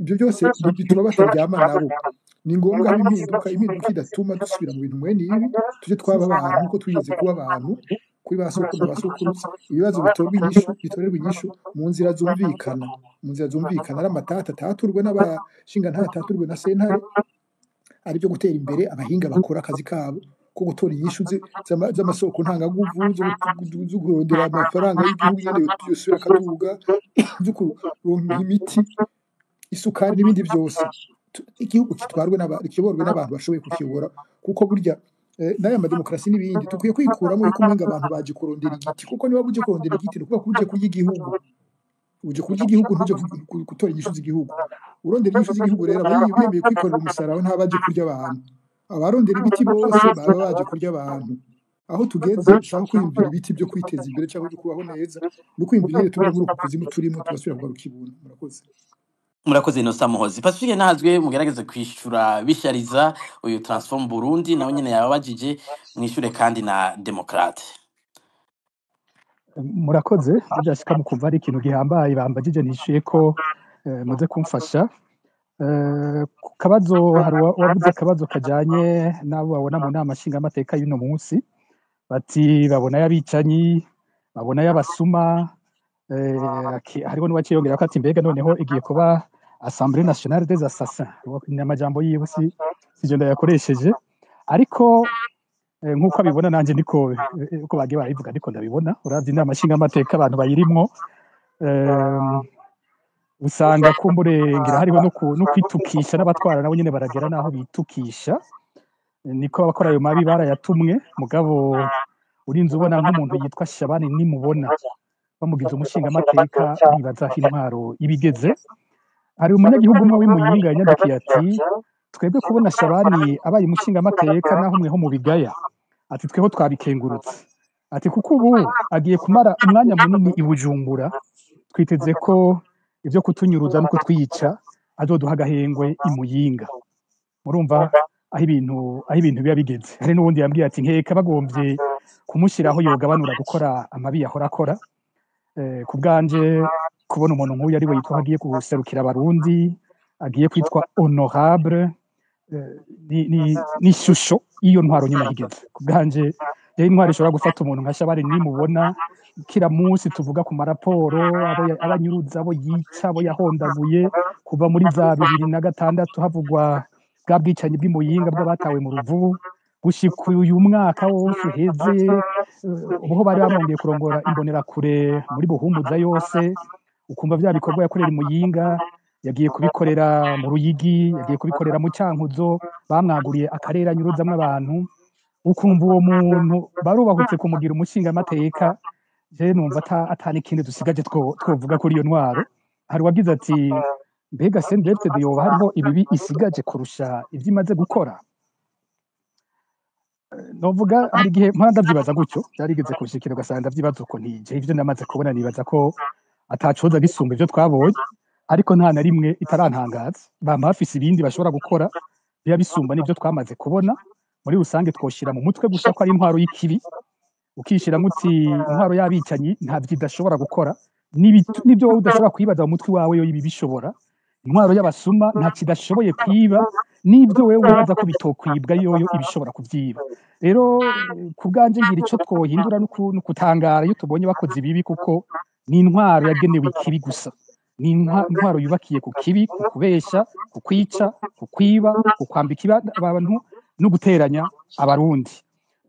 Ibyo byose bituma bataryama nabo. Ni ngombwa haba impinduka, impinduka idatuma dusubira mu bintu mwene ibi, tujye twaba abantu nkuko twigeze kuba abantu kuri ba sokuru na ba sokuruza. Ibibazo bitorwa inyishu, bitorerwa inyishu mu nzira zumvikana, mu nzira zumvikana, ari amatata ataturwe n'abashinga ntaturwe na sentare, ari byo gutera imbere. Abahinga bakora akazi kabo ko gutora inyishu z'amasoko ntangaguvu, zo kurondera amafaranga y'igihugu nyene yosubira akaduga, zo kuronka imiti, isukari n'ibindi byose. Igihugu kitwarwe kiyoborwe n'abantu bashoboye kukiyobora, kuko burya n'aya mademokarasi n'ibindi dukwiye kwikuramo yuko umenga abantu baje kurondera igiti, kuko niba uje kurondera igiti ni ukuvuga ko uje kurya igihugu, uje kurya igihugu, ntuje gutora inyishu z'igihugu. Urondera inyishu z'igihugu rero aba yemeye kwikorera umusaraba, ntabaje kurya abantu. Abarondera ibiti bose baba baje kurya abantu. Aho tugeze ushaka kwiyumvira ibiti byo kwiteza imbere cyangwa byo kubaho neza, ni ukwiyumvira ingene tuba muri uku kuzimu turimo, tugasubira kugaruka ibuntu. Murakoze. Murakoze Innocent Muhozi. Pacifique Ntazwe, mugerageze kwishura bishariza uyu Transform Burundi nawe nyene yababajije, mwishure kandi na Demokrate. Murakoze. Byashika mu kumva ari ikintu gihambaye bambajije, nishuye ko muze kumfasha. Ku kabazo hari uwavuze akabazo kajanye n'abo babona mu nama nshingamateka y'uno munsi, bati babona y'abicanyi, babona y'abasuma, hariho n'uwaciyongera ko ati mbega noneho igiye kuba Assemblée nationale des assassins. Ni amajambo yiwe, si sivyo ndayakoresheje, ariko nk'uko abibona nanje niko uko bagiye barabivuga niko ndabibona. Uravye inama nshingamateka abantu bayirimwo, usanga kumbure ngira hariho no kwitukisha, n'abatwara nabo nyene baragera naho bitukisha. Niko abakora ayo mabi barayatumwe. Mugabo urinze ubona nk'umuntu yitwa Shabani nimubona bamugize umushingamateka, ndibaza aho intwaro ibigeze. Hari umunyagihugu umwe w'Imuyinga yanyandikiye ati twebwe kubona Shabani abaye umushingamateka naho mweho mu bigaya, ati tweho twabikengurutse, ati kuko ubu agiye kumara umwanya munini i Bujumbura, twiteze ko ibyo kutunyuruza no kutwica azoduha agahengwe i Muyinga. Murumva aho ibintu biba bigeze. Hari n'uwundi yambwiye ati nkeka bagombye kumushyiraho yogabanura gukora amabi yahora akora. Ku bwanje kubona umuntu nk'uyu ari we yitwa ko agiye guserukira Abarundi, agiye kwitwa honorable, ni ishusho y'iyo ntwaro nyine ahigeze. Ku bwanje rero intwaro ishobora gufata umuntu nka Shabani nimubona kira munsi tuvuga ku maraporo abo abanyuruza, abo yica, abo yahondaguye kuva muri za 2006 havugwa bwa bwicanyi bw'Imuyinga bw'abatawe mu Ruvubu, gushika uyu mwaka wose uheze, ubu bari bamwongeye kurongora Imbonerakure muri Buhumuza yose, ukumva vya bikorwa yakorera i Muyinga yagiye kubikorera mu Ruyigi, yagiye kubikorera mu Cankuzo, bamwaguriye akarere anyuruzamwo abantu, ukumva uwo muntu barubahutse kumugira umushingamateka. Je numva ata n'ikindi dusigaje twovuga kuri iyo ntwaro. Hari uwagize ati mbega CNDD-FDD yoba hariho ibibi isigaje kurusha ivyo imaze gukora? Novuga hari igihe mpora ndavyibaza gutyo, byarigeze kunshikira ugasanga ndavyibaza uko ntije ivyo namaze kubona, nibaza ko atacoza gisumba ivyo twabonye, ariko nta na rimwe itarantangaza. Bama bafise ibindi bashobora gukora biba bisumba n'ivyo twamaze kubona. Muri rusange twoshira mu mutwe gusa ko ari intwaro y'ikibi, ukishiramwo uti intwaro y'abicanyi ntavyo idashobora gukora, n'ibyo wowe udashobora kwibaza mu mutwe wawe yo ibi bishobora. Intwaro y'abasuma ntacyo idashoboye kwiba, n'ibyo wewe wibaza ko bitokwibwa yoyo ibishobora kuvyiba. Rero ku bwanje ngira ico twohindura no kutangara iyo tubonye bakoze ibibi, kuko ni intwaro yagenewe ikibi gusa, ni intwaro yubakiye ku kibi, ku kubesha, ku kwica, ku kwiba, ku kwambika abantu no guteranya Abarundi.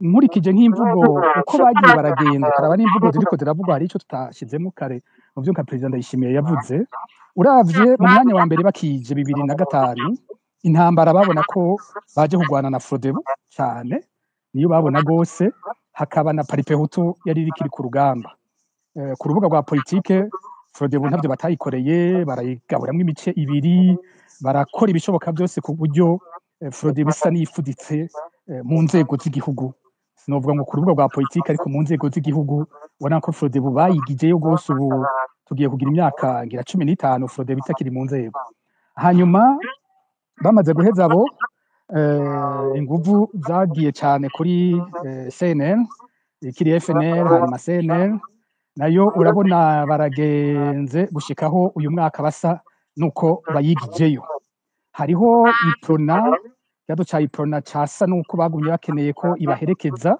Nkurikije nk'imvugo uko bagiye baragenda, ukaraba n'imvugo ziriko ziravugwa, hari ico tutashizemo kare mu vyo nka Perezida Ndayishimiye yavuze. Uravye mu mwanya wa mbere bakije 2005, intambara babona ko baje kurwana na Frodebu cyane, niyo babona gose, hakaba na Palipehutu yari irikiri ku rugamba. Ku rubuga rwa politike Frodebu ntavyo batayikoreye, barayigaburamwo imice ibiri, barakora ibishoboka byose ku buryo Frodebu isa n'iyifuditse mu nzego z'igihugu. Sinovuga ngo ku rubuga rwa politike, ariko mu nzego z'igihugu ubona ko Frodebu bayigijeyo rwose. Ubu tugiye kugira imyaka ngira 15 Frodebu itakiri mu nzego. Hanyuma bamaze guheza abo, inguvu zagiye cyane kuri CNL ikiri FNL, hanyuma CNL nayo urabona baragenze gushikaho uyu mwaka basa Nuko bayigijeyo. Hariho Iprona, ikibazo ca Iprona casa nuko bagumye bakeneye ko ibaherekeza,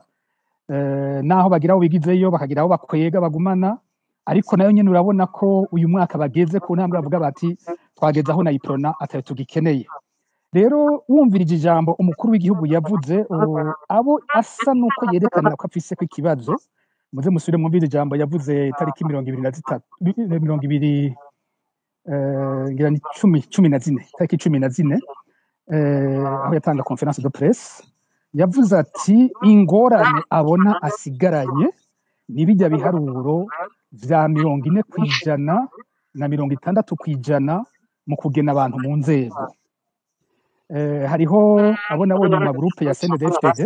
naho bagira aho bigizeyo, bakagira aho bakwega bagumana, ariko nayo nyene urabona ko uyu mwaka bageze ku ntambwe bavuga bati twageze aho na Iprona atayo tugikeneye. Rero wumvirije ijambo umukuru w'igihugu yavuze, abo asa nuko yerekana ko afise ko ikibazo. Muze musubire mwumvire ijambo yavuze tariki 23, 20, ngira ni 14, tariki 14, aho yatanga conférence de presse, yavuze ati ingorane abona asigaranye ni bijya biharuro vya 40% na 60% mu kugena abantu mu nzego. Hariho abo nabonye mu magroupe ya CNDD-FDD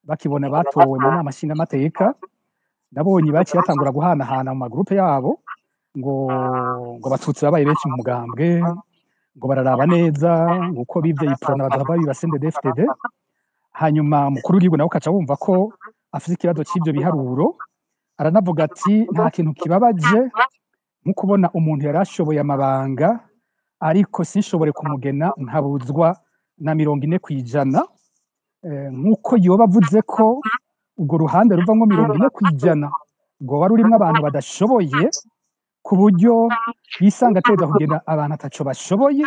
bakibona batowe mu nama nshingamateka, nabonye baciye batangura guhanahana mu magroupe yabo ngo abatutsi babaye benshi mu mugambwe, ngo bararaba neza ngo uko bivye Iprona bazava biba CNDD-FDD. Hanyuma umukuru w'igihugu nawe ukaca wumva ko afise ikibazo c'ivyo biharuro, aranavuga ati nta kintu kibabaje nko kubona umuntu yari ashoboye amabanga ariko sinshobore kumugena nkabuzwa na 40%. Nk'uko yoba avuze ko urwo ruhande ruvamwo 40% ngo wari urimwo abantu badashoboye, ku buryo bisanga ategerezwa kugena abantu ataco bashoboye,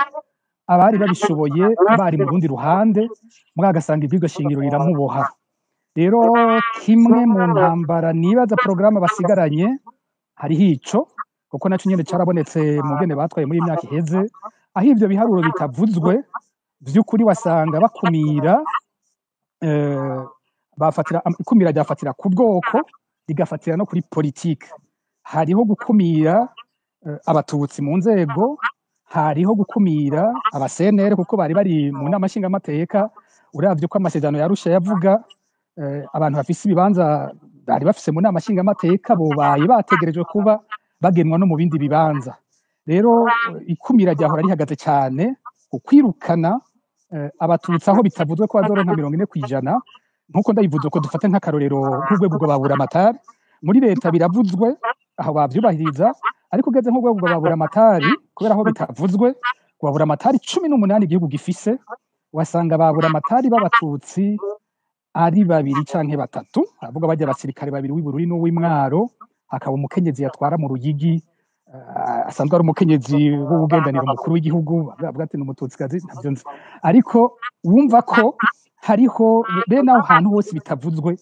abari babishoboye bari mu rundi ruhande, mugabo agasanga ivyirwa shingiro riramuboha. Rero kimwe mu ntambara nibaza porogaramu basigaranye hariho ico, kuko naco nyene carabonetse mu ngene batwaye muri iyi myaka iheze, aho ivyo biharuro bitavuzwe vy'ukuri wasanga bakumira, bafatira ikumira ryafatira ku bwoko, rigafatira no kuri politike. Hariho gukumira abatutsi mu nzego, hariho gukumira abasenere kuko bari bari mu nama nshingamateka. Uravye ko amasezerano yarusha yavuga, abantu bafise ibibanza bari bafise mu nama nshingamateka bobaye bategerejwe kuba bagenwa no mu bindi bibanza. Rero ikumira ryahora rihagaze cyane ku kwirukana abatutsi aho bitavuzwe ko bazoronka 40%. Nkuko ndabivuze ko dufate nk'akarorero nk'urwego rwa Buramatari muri leta, biravuzwe aho bavyubahiriza, ariko ugeze nk'urwego rwa Buramatari, kubera aho bitavuzwe, rwa Buramatari 18 igihugu gifise, wasanga ba Buramatari b'abatutsi ari babiri canke batatu, avuga bajya abasirikare babiri w'Ibururi n'uw'Imwaro, hakaba umukenyezi yatwara mu Ruyigi, asanzwe ari umukenyezi w'ubugendaniro mukuru w'igihugu, bavuga ati ni umututsikazi, ntavyo nzi, ariko wumva ko hariho bene aho hantu hose bitavuzwe,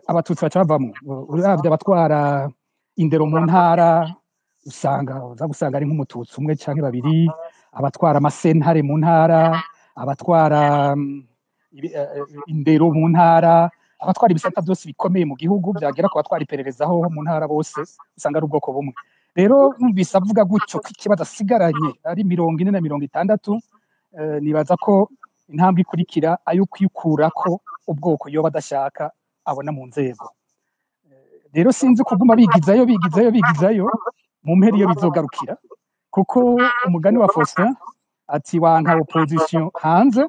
abatutsi baca bavamwo. Uravye abatwara indero mu ntara, usanga uza gusanga ari nk'umututsi umwe canke babiri, abatwara amasentare mu ntara, abatwara indero mu ntara, abatwara ibisata byose bikomeye mu gihugu, byagera ku batwara iperereza ho mu ntara, bose usanga ari ubwoko bumwe. Rero numvise avuga gutyo ko ikibazo asigaranye ari 40 na 60, nibaza ko intambwe ikurikira ayo kwikurako ubwoko yoba adashaka abona mu nzego. Rero sinzi kuguma bigizayo bigizayo bigizayo mu mpera iyo bizogarukira, kuko umugani wa Faustin ati wanka opposition hanze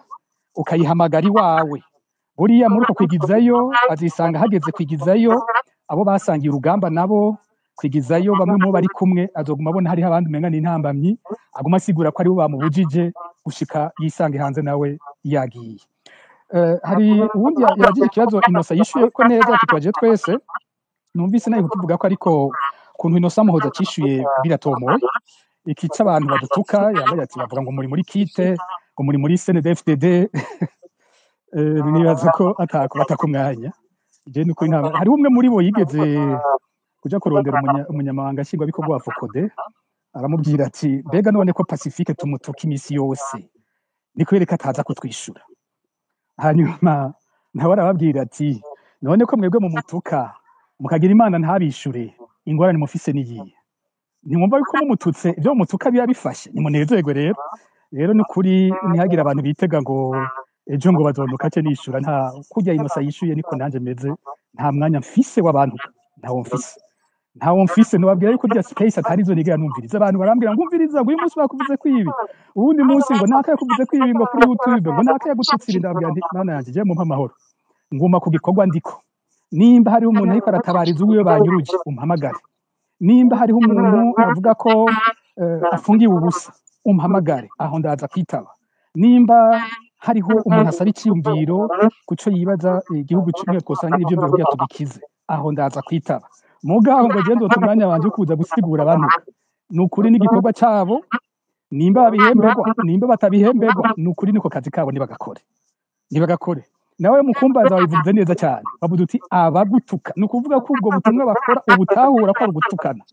ukayihamagara iwawe. Buriya muri uko kwigizayo azisanga hageze kwigizayo abo basangiye urugamba nabo, kwigizayo bamwe mu bari kumwe, azoguma abona hariho abandi umenga ni intambamyi, aguma asigura ko aribo bamubujije gushika yisange hanze nawe yagiye. Hari uwundi yagize ikibazo Inosa yishuye ko neza tutwaje twese, numvise nawe kukivuga ko, ariko ukuntu Inosa Muhoza acishuye biratomoye. Ikica abantu badutuka, yambaye ati bavuga ngo muri kite, ngo muri CNDD-FDD. Nibaza ko atako bataka umwanya. Je nuko intama hari umwe muri bo yigeze kuja kurondera umunyamabanga nshingwabikorwa wa FOCODE, aramubwira ati mbega none ko Pacifique tumutuka imisi yose, ni kubera ko ataza kutwishura? Hanyuma nawe arababwira ati none ko mwebwe mumutuka mukagira Imana ntabishure, ingorane mufise niyihe? Ntimwumva yuko mumututse ibyo mumutuka biba bifashe? Nimunezerwe. Rero ni ukuri ntihagire abantu bitega ngo ejo ngo bazonuka ce nishura. Nta kurya Inosa yishuye niko nanje meze, nta mwanya mfise w'abantu, ntawo mfise, ntawo mfise. Nobabwira yuko rya space atari zo nigera numviriza. Abantu barambwira ngo umviriza, ngo uyu munsi bakuvuze ko ibi, uwundi munsi ngo naka yakuvuze ko ibi, ngo kuri YouTube ngo naka yagututse ibi. Ndababwira nti Mana yanje, je mumpe amahoro, nguma ku gikorwa ndiko. Nimba hariho umuntu ariko aratabariza uwiwe banyuruje, umpamagare. Nimba hariho umuntu avuga ko afungiwe ubusa, umpamagare aho ndaza kwitaba. Nimba hariho umuntu asaba iciyumviro kuco yibaza igihugu kimwe twosangira ivyumviro kugira tugikize, aho ndaza kwitaba. Mugabo ngo genda umwanya wanje kuza gusigura abantu, ni ukuri n'igikorwa cabo, nimba babihemberwa nimba batabihemberwa, ni ukuri niko kazi kabo, nibagakore nibagakore. Nawe mukumbaza wabivuze neza cyane, bavuze uti abagutuka, ni ukuvuga ko ubwo butumwa bakora ubutahura ko ari ugutukana.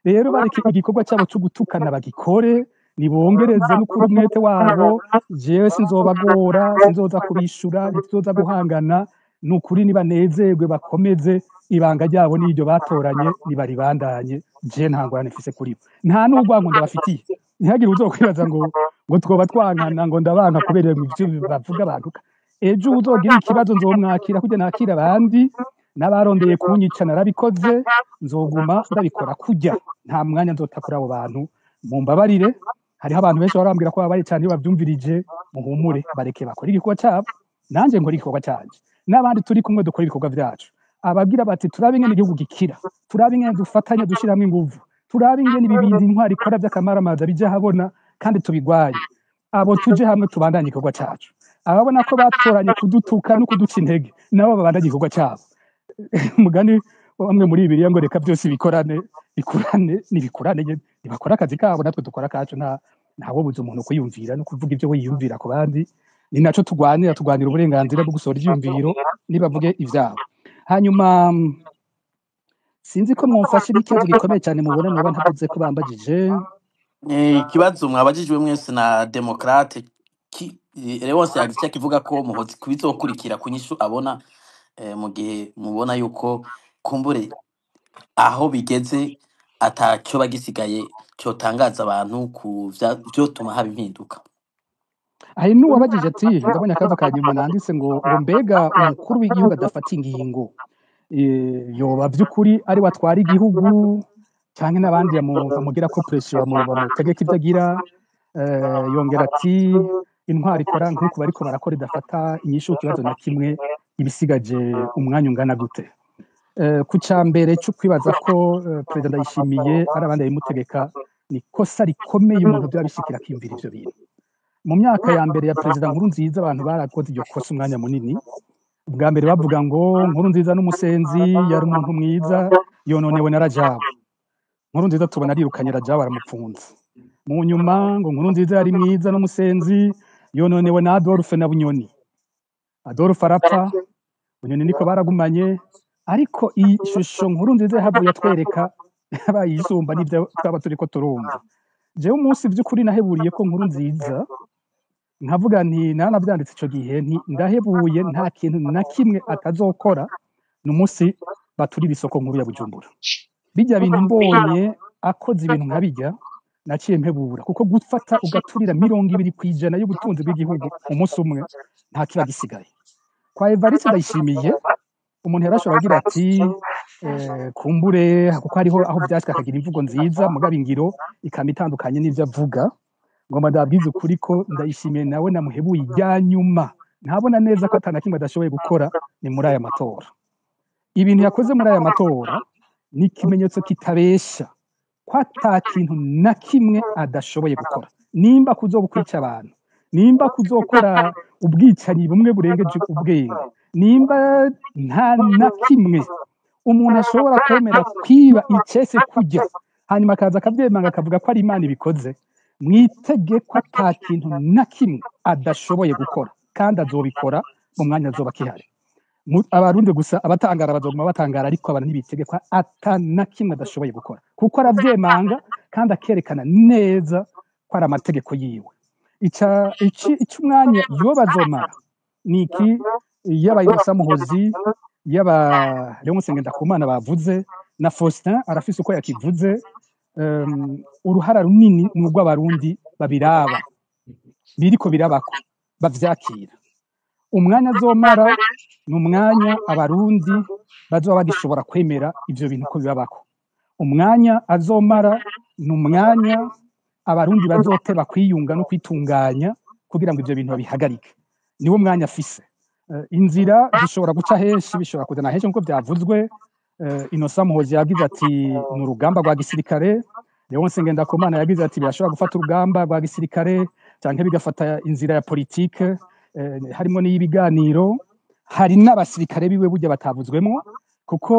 Rero bareke igikorwa cyabo cyo gutukana bagikore, nibongereze n'ukuri umwete wabo. Jewe sinzobagora, sinzoza kubishura, ntituzoza guhangana. Ni ukuri nibanezerwe, bakomeze ibanga ryabo n'iryo batoranye, nibaribandanye. Je nta ngorane mfise kuri bo, nta n'urwango ndabafitiye. Ntihagire uzokwibaza ngo twoba twankana, ngo ndabanka kubera ivyo bavuga bantuka. Ejo uzogira ikibazo nzomwakira kujya nakira abandi, n'abarondeye kunyica narabikoze, nzoguma ndabikora kujya. Nta mwanya nzota kuri abo bantu, mumbabarire. Hariho abantu benshi barambwira ko babaye cyane iyo bavyumvirije. Muhumure, bareke bakora igikorwa cyabo, nanje nkora igikorwa canje, n'abandi turi kumwe dukora ibikorwa vyacu. Abagira bati turabe ingene igihugu gikira, turabe ingene dufatanya dushiramwo inguvu, turabe ingene ibi bintu intwari ikora vy'akamaramaza bija habona kandi tubigwaye, abo tuje hamwe tubandanye igikorwa cacu. Ababona ko batoranye kudutuka no kuduca intege, nabo babandanye igikorwa cabo. Umugani bamwe muri Bibiliya ngo reka byose bikorane, bikurane, nibikurane nyene, nibakora akazi kabo natwe dukora akacu. Ntawobuza umuntu kwiyumvira no kuvuga ibyo we yiyumvira ku bandi. Ni naco tugwanira, tugwanira uburenganzira bwo gusohora ivyiyumviro, nibavuge ivyabo. Hanyuma sinzi ko mwomfasha ikibazo gikomeye cyane mubona noba ntavuze ko bambagije. Ikibazo mwabajijwe mwese na Demokrate Leonce yagize icyo kivuga ko Muhozi kubizokurikira ku nyishu abona, mu gihe mubona yuko kumbure aho bigeze ataco bagisigaye cotangaza abantu ku vyotuma haba impinduka. Hari n'uwabajije ati, ndabonye akabazo ka nyuma nanditse ngo mbega umukuru w'igihugu adafata ingingo, yoba vy'ukuri ari watwara igihugu canke n'abandi bamugira ko pression bamutegeka ivyo agira? Yongera ati intwari ikora nk'uko bariko barakora idafata inyishu ku kibazo na kimwe, ibisigaje umwanya ungana gute? Ku ca mbere cyo kwibaza ko perezida Ndayishimiye ari abandi babimutegeka, ni kosa rikomeye umuntu byaba bishikira akiyumvira ivyo bintu. Mu myaka ya mbere ya perezida Nkurunziza abantu barakoze iryo kosa umwanya munini. Ubwa mbere bavuga ngo Nkurunziza n'umusenzi, yari umuntu mwiza, yononewe na Rajabu. Nkurunziza tubona arirukanye Rajabu, aramupfunze. Mu nyuma ngo Nkurunziza yari mwiza n'umusenzi, yononewe na Adolphe na Bunyoni. Adolphe arapfa, Bunyoni niko baragumanye. Ariko iyi shusho Nkurunziza yahavuye atwereka bayisumba n'ibyo twaba turiko turumva. Jewe umunsi by'ukuri naheburiye ko Nkurunziza, nkavuga nti, naranavyanditse ico gihe, nti ndahebuye nta kintu na kimwe atazokora, ni umunsi baturira isoko nkuru ya Bujumbura. Bijya bintu mbonye akoze ibintu nka bijya, naciye mpebura, kuko gufata ugaturira 20% y'ubutunzi bw'igihugu umunsi umwe, nta kiba gisigaye. Kwa Evariste Ndayishimiye umuntu yarashobora kugira ati kumbure kuko hariho aho vyashika akagira imvugo nziza, mugabo ingiro ikaba itandukanye n'ivyo avuga. Ngomba ndabwize ukuri ko Ndayishimiye nawe namuhebuye ijya nyuma, ntabona neza ko atana kimwe adashoboye gukora ni muri aya matora. Ibintu yakoze muri aya matora ni ikimenyetso kitabesha ko ata kintu na kimwe adashoboye gukora. Nimba kuzokwica abantu, nimba kuzokora ubwicanyi bumwe burengeje ubwenge, nimba nta na kimwe umuntu ashobora kwemera kwiba icese kujya hanyuma akaza akabyemanga akavuga ko ari Imana ibikoze, mwitege ko ata kintu na kimwe adashoboye gukora, kandi azobikora mu mwanya azoba akihari. Abarundi gusa abatangara bazoguma batangara, ariko abantu ntibitege ko ata na kimwe adashoboye gukora, kuko aravyemanga kandi akerekana neza ko ari amategeko yiwe. Ica iki icumwanya yo bazomara ni iki? Yaba Innocent Muhozi, yaba Léonce Ngendakumana bavuze, na Faustin arafise uko yakivuze. Uruhara runini ni urw'abarundi babiraba biriko birabako bavyakira. Umwanya azomara ni umwanya abarundi bazoba bagishobora kwemera ivyo bintu ko bibabako. Umwanya azomara ni umwanya abarundi bazoteba kwiyunga no kwitunganya kugira ngo ivyo bintu babihagarike. Niwo mwanya afise. Inzira zishobora guca henshi, bishobora kuzana henshi nkuko byavuzwe. Innocent Muhozi yagize ati ni urugamba rwa gisirikare. Leonce Ngendakumana yagize ati birashobora gufata urugamba rwa gisirikare canke bigafata inzira ya politike, harimo n'ibiganiro. Hari n'abasirikare biwe burya batavuzwemo, kuko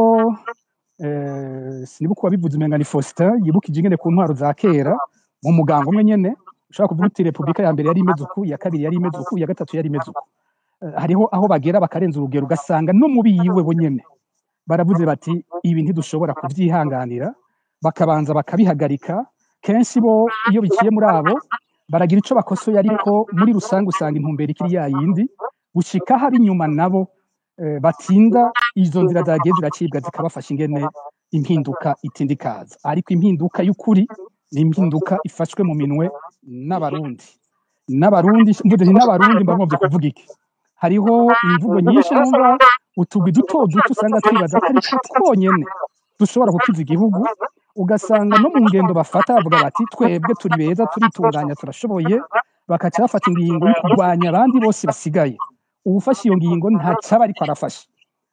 sinibuka uwabivuze, umenga ni Faustin yibukije ingene ku ntwaro za kera mu mugango umwe nyene ushobora kuvuga uti repubulika ya mbere yari imeze uku, iya kabiri yari imeze uku, iya gatatu yari imeze uku. Hariho aho bagera bakarenza urugero, ugasanga no mu biyiwe bo nyene baravuze bati ibi ntidushobora kuvyihanganira, bakabanza bakabihagarika. Kenshi bo iyo biciye muri abo baragira ico bakosoye, ariko muri rusange usanga intumbero ikiri ya yindi, gushika hari inyuma nabo batinda izo nzira zagiye ziracibwa zikabafasha ingene impinduka itinda ikaza. Ariko impinduka y'ukuri ni impinduka ifashwe mu minwe n'abarundi. N'abarundi mvuze nti n'abarundi mba ngomvye kuvuga iki? Hariho imvugo nyinshi numva, utugwi duto duto usanga twibaza ko ariko twonyene dushobora gukiza igihugu, ugasanga no mu ngendo bafata bavuga bati twebwe turi beza, turitunganya, turashoboye, bakaca bafata ingingo yo kurwanya abandi bose basigaye. Uwufashe iyo ngingo ntacaba ariko arafasha,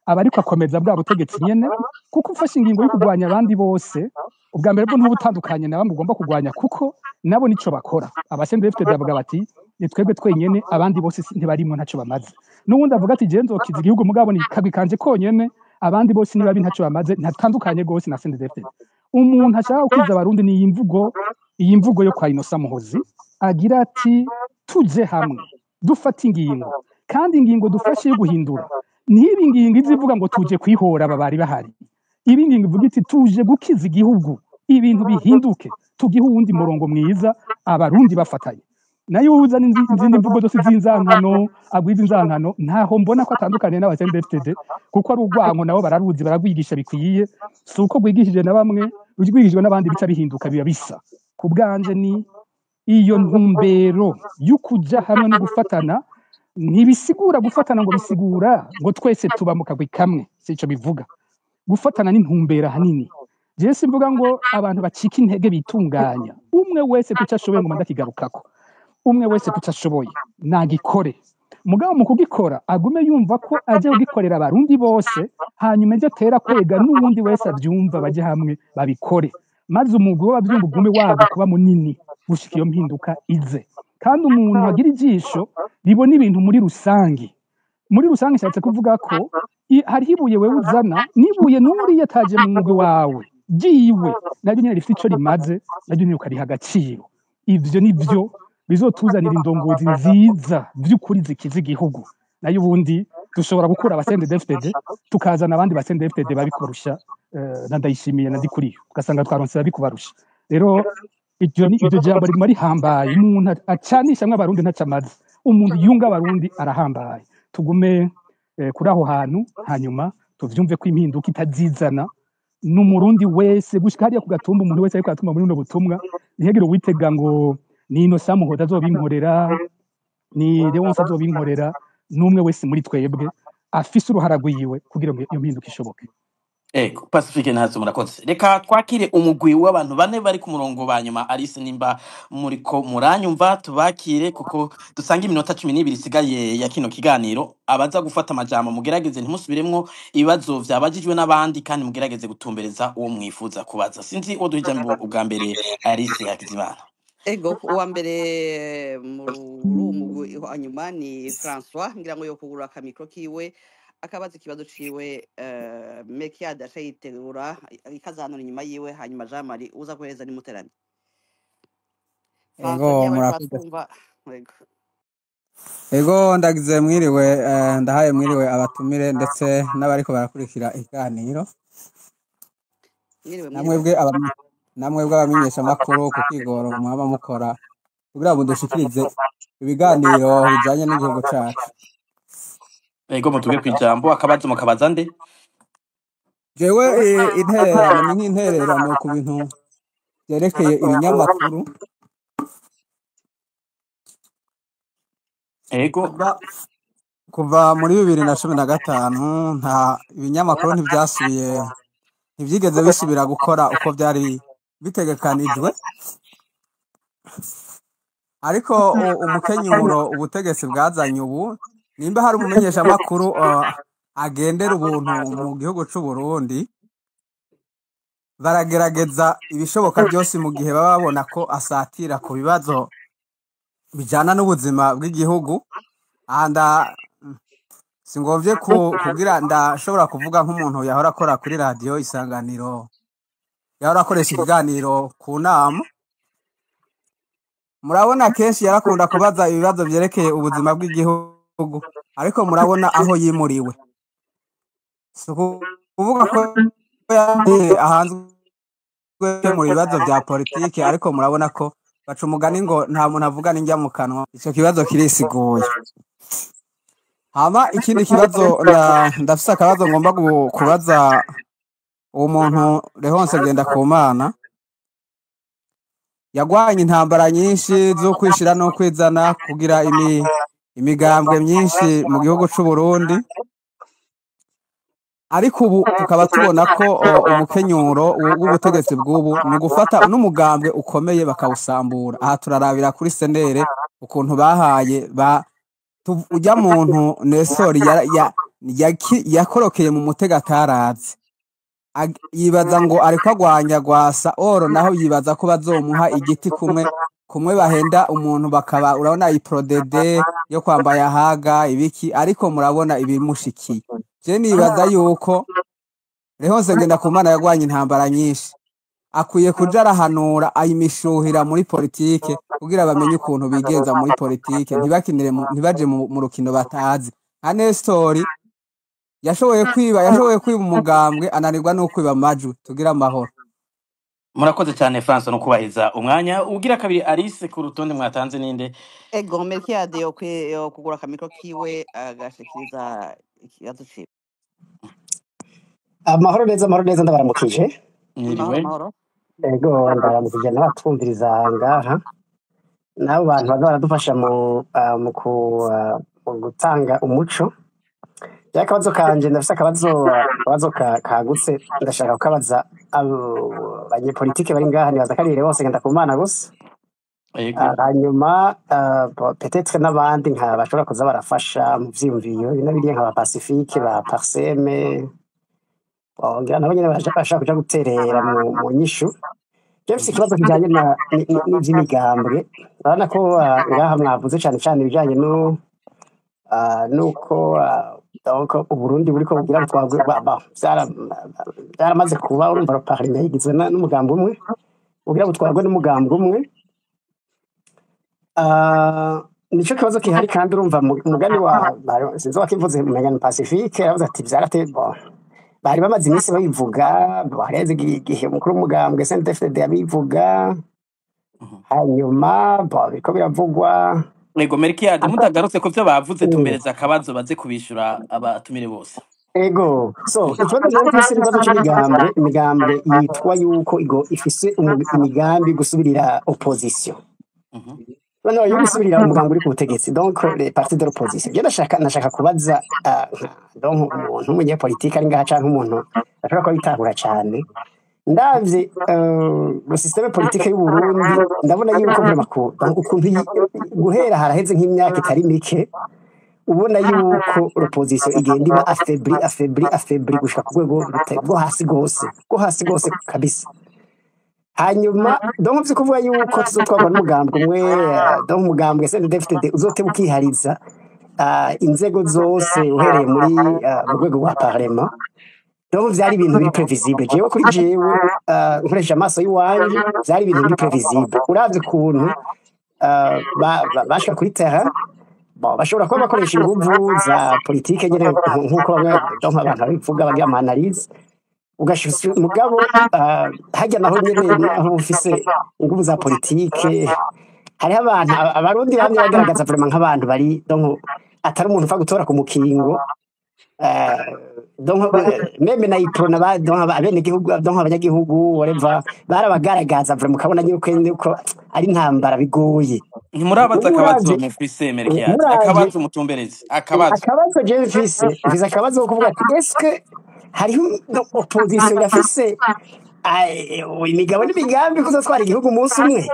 aba ariko akomeza bwa butegetsi nyene, kuko ufashe ingingo yo kurwanya abandi bose, ubwa mbere bwo ntubutandukanye na bamwe ugomba kurwanya, kuko nabo nico bakora. Abasendefite bavuga bati ni twebwe twenyene, abandi bose ntibarimwo, ntaco bamaze. N'uwundi avuga ati je nzokiza igihugu mugabo ni kagwi kanje konyene, abandi bose nibabi ntaco bamaze, ntatandukanye gose na CNDD-FDD. Umuntu ashaka gukiza abarundi ni iyi mvugo yo kwa Innocent Muhozi agira ati tuje hamwe dufate ingingo, kandi ingingo dufashe yo guhindura ntibe ingingo izivuga ngo tuje kwihora aba bari bahari, ibi ingingo ivuga iti tuje gukiza igihugu, ibintu bihinduke, tugihe uwundi murongo mwiza abarundi bafatanye. Nayo uza n'izindi mvugo zose z'inzankano, agwiza inzankano, ntaho mbona ko atandukaniye n'aba CNDD-FDD, kuko ari urwango nabo bararuzi, baragwigisha bikwiye. Si uko rwigishije na bamwe rwigishijwe n'abandi bica bihinduka biba bisa. Ku bwanje ni iyo ntumbero y'ukuja hamwe no gufatana. Ntibisigura gufatana ngo bisigura ngo twese tuba mu kagwi kamwe, si ico bivuga. Gufatana n'intumbero ahanini. Jewe simvuga ngo abantu bacika intege bitunganya, umwe wese kuco ashoboye, ngo ndakigarukako, umwe wese kuco ashoboye nagikore, mugabo mu kugikora agume yumva ko aje kugikorera abarundi bose, hanyuma ejo atera kwega n'uwundi wese avyumva baje hamwe babikore, maze umugwi w'abavyumva ugume waga kuba munini gushika iyo mpinduka ize. Kandi umuntu agira ijisho ribona ibintu muri rusange. Muri rusange nshatse kuvuga ko hariho ibuye wewe uzana n'ibuye n'uriya ataje mu mugwi wawe ryiwe, naryo nyene rifite ico rimaze, naryo nyene ukariha agaciro. Ivyo nivyo bizotuzanira indongozi nziza vy'ukuri zikiza igihugu. Nayo ubundi dushobora gukura aba CNDD-FDD tukazana abandi ba CNDD-FDD babikubarusha, na Ndayishimiye na Ndikuriyo, ugasanga twaronse babikubarusha. Rero iryo jambo riguma rihambaye. Umuntu acanishamwe abarundi ntaco amaze, umuntu yunga abarundi arahambaye. Tugume kuri aho hantu, hanyuma tuvyumve ko impinduka itazizana n'umurundi wese gushika hariya ku gatumba. Umuntu wese ariko aratuma muri buno butumwa ntihagire uwitega ngo ni Innocent Muhoza azobinkorera, ni Leonce azobinkorera. N'umwe wese muri twebwe afise uruhara rwiwe kugira ngo iyo mpinduka ishoboke. Ego, Pacifique ntazo murakoze. Reka twakire umugwi w'abantu bane bari ku murongo ba nyuma. Alice, nimba muriko muranyumva, tubakire kuko dusanga iminota 12 isigaye ya kino kiganiro. Abaza gufata amajambo mugerageze ntimusubiremwo ibibazo vyabajijwe n'abandi, kandi mugerageze gutumbereza uwo mwifuza kubaza. Sinzi uwo duha ijambo ubwa mbere. Alice Hakizimana. Ego, uwa mbere muri uwo mugwi wa nyuma ni François, ngira ngo yo kugura akamikro kiwe akabaza ikibazo ciwe, Mekiad aca yitegura ikazanura inyuma yiwe, hanyuma Jean Marie uza guhereza nimuterane. François Ego niba ariko murakoze. aratwumva. Ego. Ego ndagize mwiriwe, ndahaye mwiriwe abatumire ndetse n'abariko barakurikira ikiganiro. Mwiriwe mwiriwe. Namwebwe abamenyesha makuru ku kigoro mwaba mukora kugira ngo mudushikirize ibiganiro bijanye n'igihugu cacu. Ego, mutuge kwijambo, akabazo mukabaza nde? Jewe intererano ni nk'intererano ku bintu vyerekeye ibinyamakuru. Ego. Kuva muri 2015 nta ibinyamakuru ntivyasubiye, ntivyigeze bisubira gukora uko vyari bitegekanijwe, ariko umukenyuro ubutegetsi bwazanye ubu, nimba hari umumenyeshamakuru agendera ubuntu mu gihugu c'u Burundi, Baragerageza ibishoboka byose mu gihe baba babona ko asatira ku bibazo bijana n'ubuzima bw'igihugu. Aha singomvye kugira ndashobora kuvuga nk'umuntu yahora akora kuri radiyo Isanganiro, yahora akoresha ikiganiro ku nama. Murabona kenshi yarakunda kubaza ibibazo vyerekeye ubuzima bw'igihugu, ariko murabona aho yimuriwe. Si ukuvuga ko yagiye ahanzwe mu bibazo vya politike, ariko murabona ko baca umugani ngo nta muntu avugana indya mu kanwa. Ico kibazo kirisiguye. Hama ikindi kibazo ndafise akabazo ngomba kubaza uwo muntu Leonce Ngendakumana. Yagwanye intambara nyinshi zo kwishira no kwizana kugira imigambwe myinshi mu gihugu c'u Burundi, ariko ubu tukaba tubona ko umukenyuro w'ubutegetsi bw'ubu ni ugufata n'umugambwe ukomeye bakawusambura. Aha turarabira kuri senere ukuntu bahaye ujya muntu Nestori yakorokeye mu mutego atarazi. Yibaza ngo ariko agwanya Gwasa oro, naho yibaza ko bazomuha igiti kumwe kumwe bahenda umuntu bakaba urabona iprodede yo kwambaye ahaga ibiki, ariko murabona ibimushikiye. Je nibaza yuko Leonce Ngendakumana yagwanye intambara nyinshi, akwiye kuja arahanura ayimishuhira muri politike kugira bamenye ukuntu bigenza muri politike, ntibakinire ntibaje mu rukino batazi. Nka Nestori yashoboye kwiba umugambwe ananirwa no kwiba amajwi. Tugira amahoro. Murakoze cyane François no kubahiriza umwanya. Ugira kabiri Alice ku rutonde mwatanze ninde? Ego Melchiade yo kugura akamikro kiwe agashikiriza ikibazo ciwe. Amahoro neza, amahoro neza, ndabaramukije. Mahoro Mwiriwe. mahoro. Ego, ndabaramukije n'abatwumviriza ngaha n'abo bantu baza baradufasha mu gutanga umuco. Ya akabazo kanje ndafise akabazo kagutse, ndashaka kukabaza abo banyepolitike bari ngaha, nibaza ko ari bose Ngendakumana gusa. Ego. Hanyuma peut-être n'abandi nka bashobora kuza barafasha mu vyiyumviro bino biriya nka ba Pacifique, ba Parseme, ngira nabo nyene bashaka kuja guterera mu nyishu. Je mfise ikibazo kijanye n'ivy'imigambwe. Urabona ko ngaha mwavuze cane cane ibijanye no nuko donc Uburundi buriko bugira butwagwe byaramaze kuba, urumva parlement igizwe n'umugambi umwe, bugira butwagwe n'umugambi umwe. Nico kibazo kihari, kandi urumva umugani wa sinzi wakivuze umenga ni Pacifique, yavuze ati vyarate bon bari bamaze iminsi babivuga, hareze igihe umukuru w'umugambwe CNDD-FDD yabivuga, hanyuma bo biriko biravugwa. Ego Melchiade, mutagarutse ku byo bavuze, tumbereza akabazo baze kubishura abatumire bose. Ego, so ikibazo rero mfise n'ikibazo c'imigambwe, imigambwe yitwa yuko igo ifise imigambi gusubirira opposition. Noneho yo gusubirira umugambi uri ku butegetsi, donc les partis de l'opposition. Je ndashaka kubaza donc umuntu w'umunyepolitike ari ngaha canke umuntu ashobora kuba bitahura cane. Ndavye le système politique y'u Burundi, ndabona yuko vraiment ko donc ukuntu guhera haraheze nk'imyaka itari mike, ubona yuko l'opposition igenda iba affaibli affaibli affaibli gushika ku rwego rwo hasi gose, rwo hasi gose kabisa. Hanyuma donc vyo kuvuga yuko tuzotwarwa n'umugambwe umwe, donc umugambwe CNDD-FDD uzoteba ukihariza inzego zose uhereye muri mu rwego rwa parlement. Donc vyari ibintu biri prévisible. Jewe kuri jewe nkoresheje amaso y'iwanje, vyari ibintu biri prévisible. Uravye ukuntu bashika kuri terrain, bon, bashobora kuba bakoresha inguvu za politike nyene nkuko bamwe donc abantu babivuga bagira ama analyse, ugashika mugabo harya naho nyene naho ufise inguvu za politike, hariho abantu abarundi bamwe bagaragaza vraiment nk'abantu bari donc atari umuntu upfa gutora ku mukingo. Donc même na Iprona ba donc abenegihugu, donc abanyagihugu whatever, barabagaragaza vraiment ukabona yuko ari intambara bigoye. Ntimurabaza akabazo Uravye mufise Melchiade, muravye akabazo mutumbereze, akabazo. Akabazo jewe mfise akabazo ko kuvuga ati eske hariho opposition irafise imigabo n'imigambi kuzotwara igihugu umunsi umwe?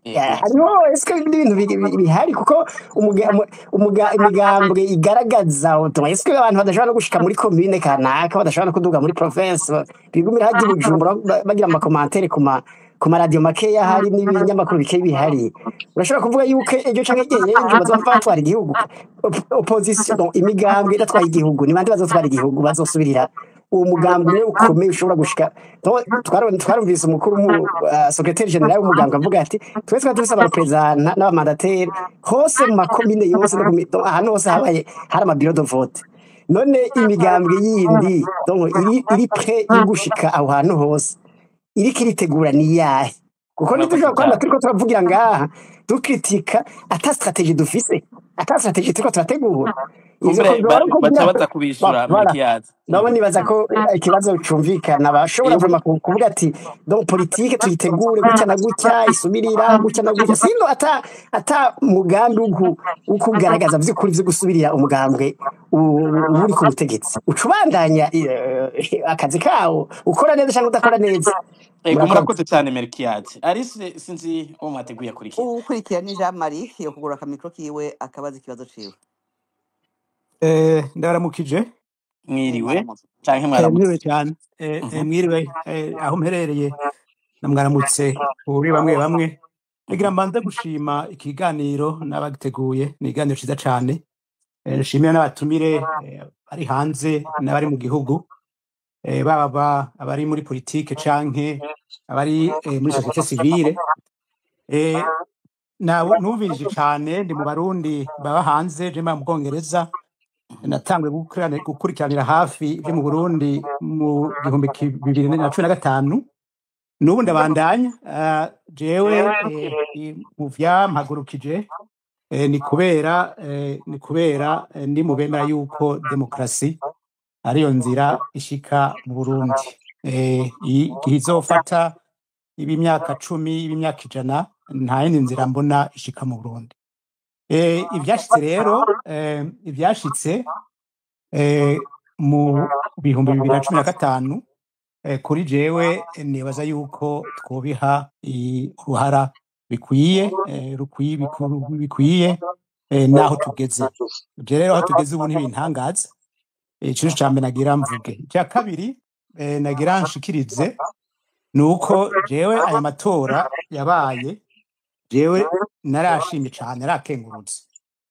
Yego. Hariho eske n'ibintu bihari kuko imigambwe igaragaza auto, eske abantu badashobora no gushika muri commune kanaka, badashobora no kuduga muri province, bigumira hajya i Bujumbura, bagira ama commentaires ku maradiyo makeya hari n'ibinyamakuru bikeya bihari. Urashobora kuvuga yuko ejo canke ejo bazova batwara igihugu? Opposition, donc imigambwe idatwaye igihugu, ni bande bazotwara igihugu bazosubirira uwo mugambwe umwe ukomeye ushobora gushika? Donc, twarumvise umukuru secrétaire général w'umugambwe avuga ati twese twari dufise aba représentants n'aba mandataires hose mu makomine yose no donc ahantu hose habaye hari ama bureaux de vote. None imigambwe yindi, donc iri prêt yo gushika aho hantu hose, iriko iritegura ni yahe? Kuko Murakoze ntidushobora kwama cyane. turiko turavugira ngaha dukritika ata stratégie dufise, ata stratégie turiko turategura. Ivyo Kumbure ko ari uko baca baza kubishura voilà. Melkiade. Nabo nibaza ko ikibazo cumvikana, bashobora Yego. vraiment kuvuga ati donc politique tuyitegure gutya na gutya, isubirira gutya na gutya, sino ata mugambi wo kugaragaza vy'ukuri vyo gusubirira umugambwe uri ku butegetsi, uca ubandanya akazi kawo ukora neza cyangwa udakora neza. Ego. Murakoze. Murakoze cyane, Melkiade. Alice, sinzi uwo mwateguye akurikira. Uwukurikira ni Jean Marie, yo kugura aka micro kiwe akabaza ikibazo ciwe. Ndabaramukije. Mwiriwe Mwaramutse. canke mwaramutse. Mwiriwe cyane. Mwiriwe aho mperereye na mwaramutse kuri bamwe bamwe. Nagira mbanze gushima ikiganiro n'abagiteguye, ni ikiganiro ciza cane. Nshimira n'abatumire bari hanze n'abari mu gihugu, baba abari muri politike canke abari muri société civile. Numvirije cane, ndi mu Barundi baba hanze, je mba mu Bwongereza. Natanguye gukurikiranira hafi ibyo mu Burundi mu 2015, n'ubu ndabandanya. Jewe mu vyampagurukije ni kubera ndi mu bemera yuko demokarasi ariyo nzira ishika mu Burundi. Igihe izofata iba imyaka 10, iba imyaka 100, nta yindi nzira mbona ishika mu Burundi. Ivyashitse rero, ivyashitse mu 2015, kuri jewe nibaza yuko twobiha uruhara bikwiye, rukwiye naho tugeze. Ivyo rero aho tugeze ubu ntibintangaza. Ico nico ca mbere nagira mvuge. Icya kabiri nagira nshikirize ni uko jewe aya matora yabaye, jewe narashimye cane,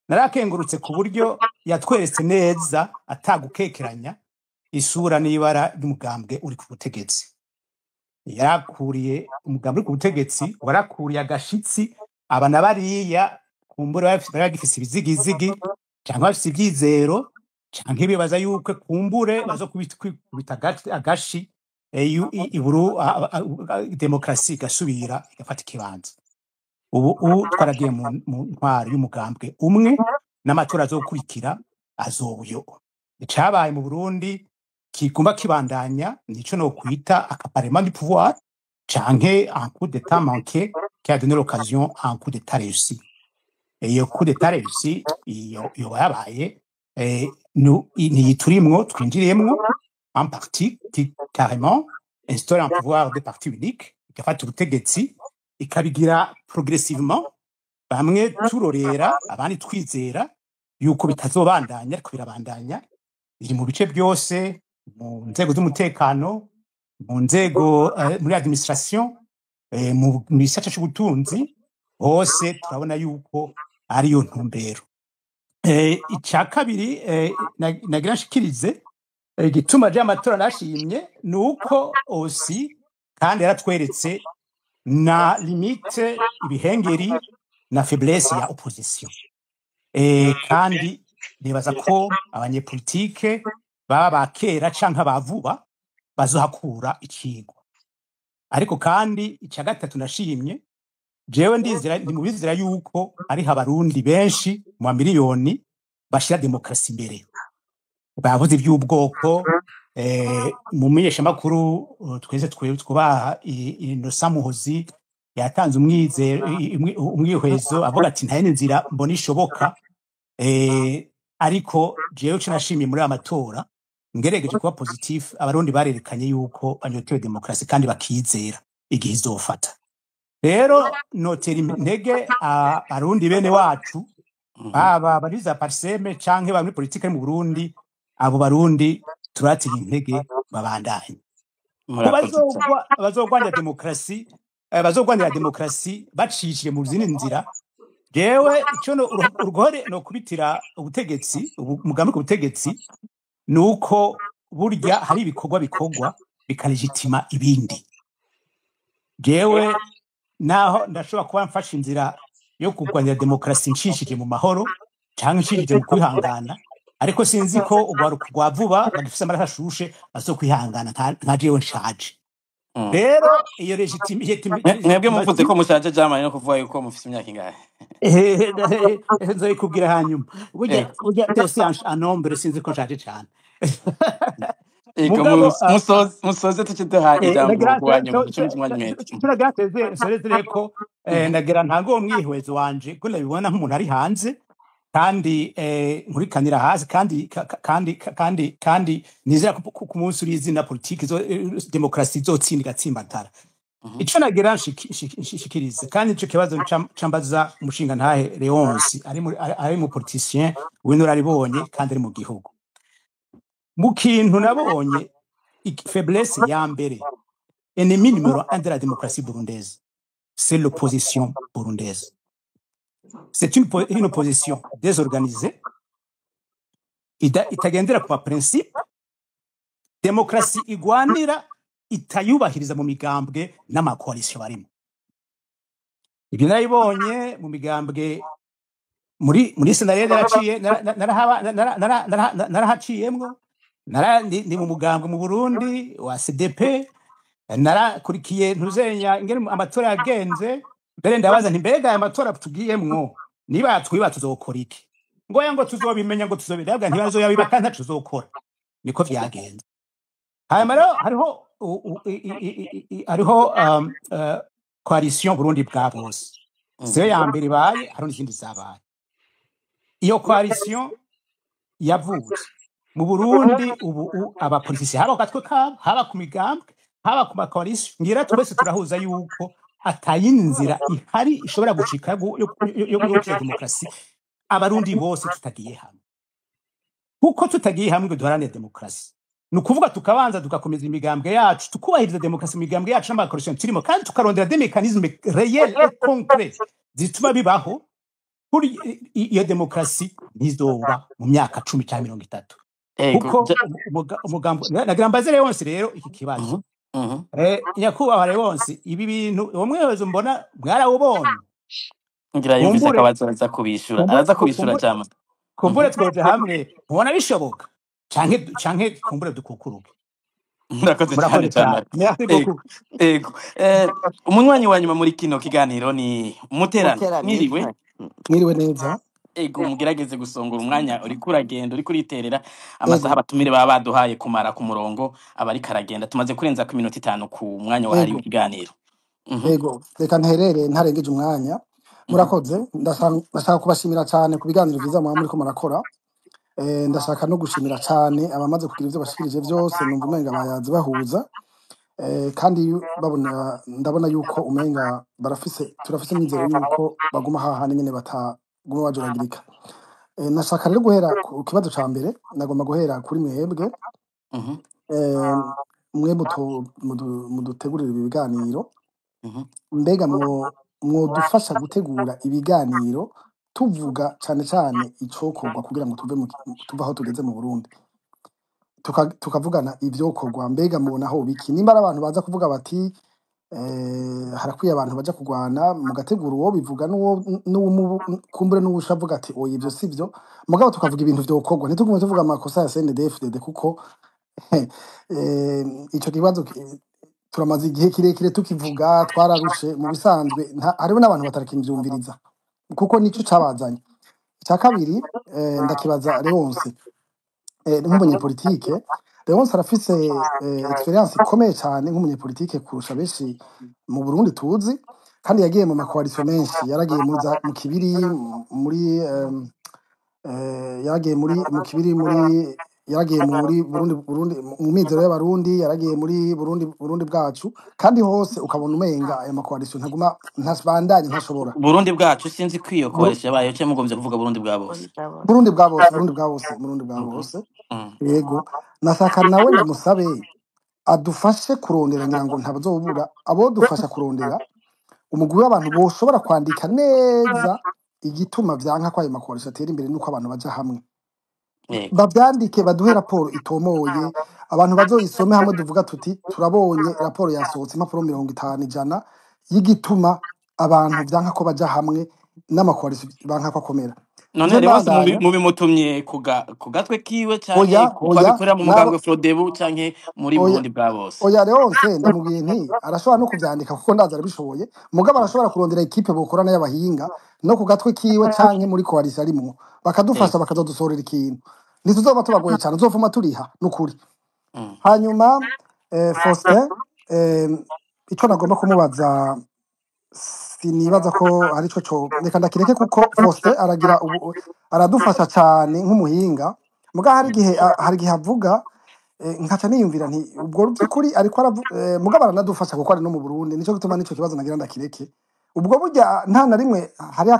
narakengurutse ku buryo yatweretse neza atagukekeranya isura n'ibara ry'umugambwe uri ku butegetsi. Yarakuriye umugambwe uri ku butegetsi, warakuriye agashitsi aba na bariya kumbure bari bagifise ibizigizigi canke bafise ivyizero canke bibaza yuko kumbure bazokubita agashi, iburu demokarasi igasubira igafata ikibanza. Ubu twaragiye mu ntwaro y'umugambwe umwe, n'amatora azokurikira azobuyo. Icabaye mu Burundi kigomba kibandanya nico no kwita accaparement du pouvoir canke un coup d'état manqué qui a donné l'occasion à un coup d'état réussi. Et iyo coup d'état réussi iyo yoba yabaye, ntiyiturimwo, twinjiriyemwo un parti qui carrément instaure un pouvoir de parti unique, igafata ubutegetsi ikabigira progressivement, bamwe turorera abandi twizera yuko bitazobandanya, ariko birabandanya. Biri mu bice byose, mu nzego z'umutekano, mu nzego, muri administration, mu gisata c'ubutunzi, hose turabona yuko ariyo ntumbero. Icya kabiri nagira nshikirize, igituma ry'amatora nashimye ni uko osi kandi yaratweretse na limite, ibihengeri na faiblesse ya opposition. Kandi nibaza ko abanyepolitike baba ba kera canke aba vuba bazohakura icigwa. Ariko kandi icya gatatu nashimye, jewe ndizera, ndi mu bizera yuko hariho Abarundi benshi mu mamiliyoni bashira demokarasi imbere. Bavuze iby'ubwoko, mu menyeshamakuru twese twubaha Innocent Muhozi yatanze umwihwezo avuga ati nta yindi nzira mbona ishoboka. Ariko jewe ico nashimye muri aya matora, ngerageje kuba positif, Abarundi barerekanye yuko banyotewe demokarasi kandi bakizera igihe izofata. Rero notera intege abarundi bene wacu, baba bari za parseme canke bari muri politike mu Burundi, abo barundi turatira intege babandanye. Ku Murakoze cyane. Bazogwanira demokrasi, bazogwanira demokrasi bacishije mu zindi nzira. Jewe ico uruhore no kubitira ubutegetsi, umugambi ku butegetsi, nuko burya hari ibikorwa bikorwa bikalegitima ibindi. Jewe naho ndashobora kuba mfashe inzira yo kurwanira demokrasi nshishije mu mahoro canke nshishije mu kwihangana, ariko sinzi ko urwaruka rwa vuba bagifise amaraso ashushe bazokwihangana nka jewe nshaje. Rero iyo Mwebwe muvuze ko legitimation mushaje jamani, no kuvuga yuko mufise imyaka ingahe? Nzoyikubwira hanyuma. Burya Ego. burya byose un nombre, sinzi ko nshaje cane. Ego, Mugabo musoze tukiduha ijambo nagira ku wanyuma, ducumize umwanya umwete. turagira teze ko nagira ntange uwo mwihwezo wanje ko ndabibona nk'umuntu ari hanze kandi nkurikanira hasi kandi kandi kandi kandi nizera ko ku munsi uri izina politiki zo demokrasi izotsinda igatsimbatara. Ico nagira nshikirize kandi ico kibazo cambaza umushinga ntahe Leonce ari mu politicien w'inararibonye kandi ari mu gihugu. Mu kintu nabonye faiblesse ya mbere, ennemi numéro un de la démocratie burundaise, c'est l'opposition burundaise. C'est une opposition désorganisée, itagendera ku ma principe demokrasi igwanira, itayubahiriza mu migambwe n'amakoalisiyo barimo. Ibyo narabibonye mu migambwe muri senarede naraciye narahaciyemwo, ndi mu mugambwe mu Burundi wa CDP, narakurikiye ntuzenya ingene amatora yagenze. Mbere ndabaza nti mbega aya matora tugiyemwo niba twiba tuzokora iki? Ngo ya ngo tuzobimenya, ngo tuzobirabwa, ntibazoyabiba kandi ntaco tuzokora. Niko vyagenze. Hanyuma rero hariho hariho coalition Burundi bwa bose, siyo ya mbere ibaye, hariho n'izindi zabaye. Iyo coalition yavutse mu Burundi ubu abapolitisi haba ku gatwe kabo, haba ku migambwe, haba ku makoalisiyo, ngira twese turahuza yuko atayindi nzira ihari ishobora gucika yo gukira demokarasi abarundi bose tutagiye hamwe. Kuko tutagiye hamwe ngo duharanire demokarasi, ni ukuvuga tukabanza tugakomeza imigambwe yacu, tukubahiriza demokarasi mu migambwe yacu n'amakoalisiyo turimo, kandi tukarondera des mécanismes réels et concrets zituma bibaho. Kuri iyo demokarasi ntizoba mu myaka 10 cyangwa 30. Ego. Kuko umugambo nagira mbaze Leonce rero iki kibazo. Nyakubahwa Leonce, ibi bintu uwo mwihezo mbona mwarawubonye. Ngira yumvise Kumbure akabazo araza kubishura, araza kubishura cyama. Kumbure twoje hamwe mubona bishoboka canke kumbure dukukuruke. Murakoze cyane Murakoze cyane. cyane. Merci Ego, beaucoup. ego. Umunywanyi wa nyuma muri kino kiganiro ni Muterano. Muterane. Mwiriwe. Mwiriwe neza. Ego, mugerageze gusongora umwanya uriko uragenda, uriko uriterera amasaha Ego. abatumire baba baduhaye kumara ku murongo aba ariko aragenda. Tumaze kurenza ku minota 5 ku mwanya wahariwe Ego. ikiganiro. Ego, reka nterere ntarengeje umwanya. Murakoze, ndashaka kubashimira cyane ku biganiro byiza muba muriko murakora. Ndashaka no gushimira cyane abamaze kugira ivyo bashikirije byose, numva umenga bayazi bahuza. Kandi babona ndabona yuko umenga barafise, turafise imyizero yuko baguma hahandi nyene bataguma bajuragirika. Nashaka rero guhera ku kibazo ca mbere, nagomba guhera kuri mwebwe. Mwe mudutegurira ibi biganiro. Mbega mwodufasha gutegura ibiganiro tuvuga cane cane icokorwa kugira ngo tuve aho tugeze mu Burundi, tukavugana ivyokorwa. Mbega mubona aho biki nimba ari abantu baza kuvuga bati harakwiye abantu baja kugwana, mugategura uwo bivuga n'uwo kumbure n'uwusha avuga ati oya ivyo sivyo, mugabo tukavuga ibintu vyokorwa, ntitugume tuvuga amakosa ya CNDD-FDD kuko ico kibazo turamaze igihe kirekire tukivuga, twararushe mu bisanzwe, hariho n'abantu batarakivyumviriza kuko nico cabazanye. Icya kabiri, ndakibaza Leonce, nk'umunyepolitike. Leonce arafise experience ikomeye cyane nk'umunyepolitike kurusha benshi mu Burundi tuzi, kandi yagiye mu makoalisiyo menshi, yaragiye mu kibiri muri yaragiye muri mu kibiri muri Yaragiye muri Burundi mu mizero y'abarundi, yaragiye muri Burundi bwacu, kandi hose ukabona umenga aya makoalisiyo ntaguma, ntasbandanye, ntashobora. Burundi bwacu sinzi ko iyo Buru- coalition yabaye cyo mugombye kuvuga Burundi bwa bose. Burundi bwa bose, Burundi bwa bose, Burundi bwa Mhm. bose. Yego, nashaka nawe ndamusabe adufashe kurondera, ngira ngo ntabazobura abodufasha kurondera umugwi w'abantu boshobora kwandika neza igituma vyanka ko ayo makoalisiyo atera imbere, nuko abantu baja hamwe Yego. bavyandike, baduhe raporo itomoye, abantu bazoyisome hamwe, duvuga tuti turabonye raporo yasohotse, impapuro 50 100 y'igituma abantu vyanka ko baja hamwe n'amakoalisiyo banka ko akomera. None Nje Leonce mbandanya, mubimutumye ku gatwe kiwe canke oya kuko oya abikorera mu nabo mugambwe Frodebu canke muri oya Burundi bwa bose. oya Leonce ndamubwiye nti arashobora no kuvyandika kuko ndazi arabishoboye, mugabo arashobora kurondera ekipe bokorana y'abahinga no ku gatwe kiwe canke muri koalisiyo arimwo, bakadufasha Yego. bakazodusohorera ikintu, ntituzoba tubagoye cane, tuzovuma turiha nukuri. Hanyuma Faustin, ico nagomba kumubaza sinibaza ko arico co, reka ndakireke kuko Faustin aragira aradufasha cane nk'umuhinga, muga hari igihe hari igihe avuga nkaca niyumvira nti ubwo by'ukuri ariko mugabo aranadufasha kuko ari no mu Burundi, nico gituma nico kibazo nagira ndakireke. Ubwo burya nta na rimwe hari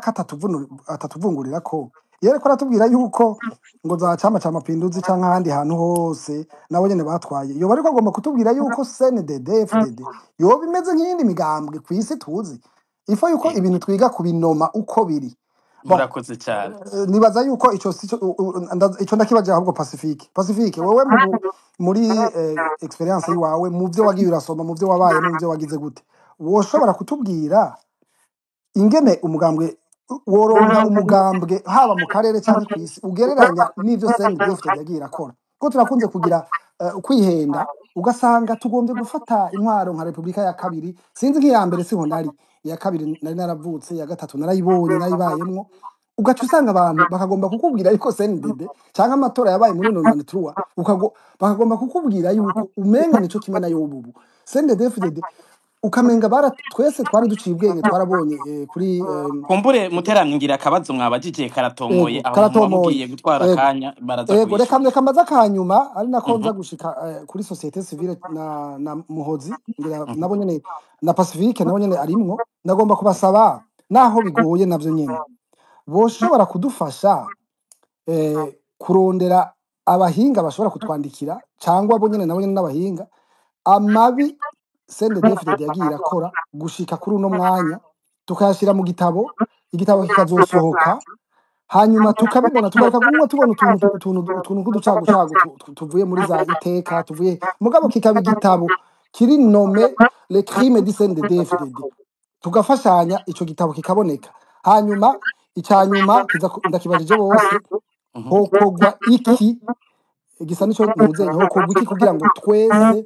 atatuvungurira ko iyo ariko aratubwira yuko ngo za Chama ca Mapinduzi canke ahandi hantu hose nabo nyene batwaye, yoba ariko agomba kutubwira yuko CNDD FDD yoba imeze nk'iyindi migambwe kw'isi tuzi, ifo yuko Yego. ibintu twiga kubinoma uko biri. Bon, Murakoze cyane. nibaza yuko ico sico ico ndakibaje ahubwo Pacifique wewe muri experience yiwawe, mu byo wagiye urasoma, mu byo wabaye, mu byo wagize gute, woshobora kutubwira ingene umugambwe woronka umugambwe haba mu karere cyangwa ku isi ugereranya n'ivyo CNDD-FDD yagiye irakora, kuko turakunze kugira kwihenda ugasanga tugombye gufata intwaro nka Repubulika ya kabiri, sinzi nk'iya mbere siho nari, iya kabiri nari naravutse, iya gatatu narayibonye nayibayemwo, ugaca usanga abantu bakagomba kukubwira yuko CNDD cyangwa amatora yabaye muri 93 bakagomba kukubwira yuko umenga nico kimwe nayo ubu CNDD-FDD, ukamenga bara twese twari duciye ubwenge, twarabonye kuri Kumbure muteramye ngira akabazo mwabajije karatomoye, ego aho muba karatomoye mugiye gutwara ego akanya baraza ego reka kubishura. reka mbaze akanyuma ari nako nza Mhm. gushika kuri societe civile na Muhozi ngira nabo nyene na Pacifique nabo nyene arimwo, ndagomba kubasaba naho bigoye navyo nyene boshobora kudufasha kurondera abahinga bashobora kutwandikira, cyangwa bo nyene nabo nyene n'abahinga amabi CNDD-FDD yagiye irakora gushika kuri uno mwanya, tukayashyira mu gitabo, igitabo kikazosohoka, hanyuma tukabibona, tukareka kuguma tubona utuntu tw'uducagucagu tuvuye muri za iteka tuvuye, mugabo kikaba igitabo kiri nome le crime du CNDD-FDD, tugafashanya ico gitabo kikaboneka. Hanyuma icanyuma kiza ndakibajije bose, hokogwa iki gisa nico ntuzenye, hokogwa iki kugira ngo twese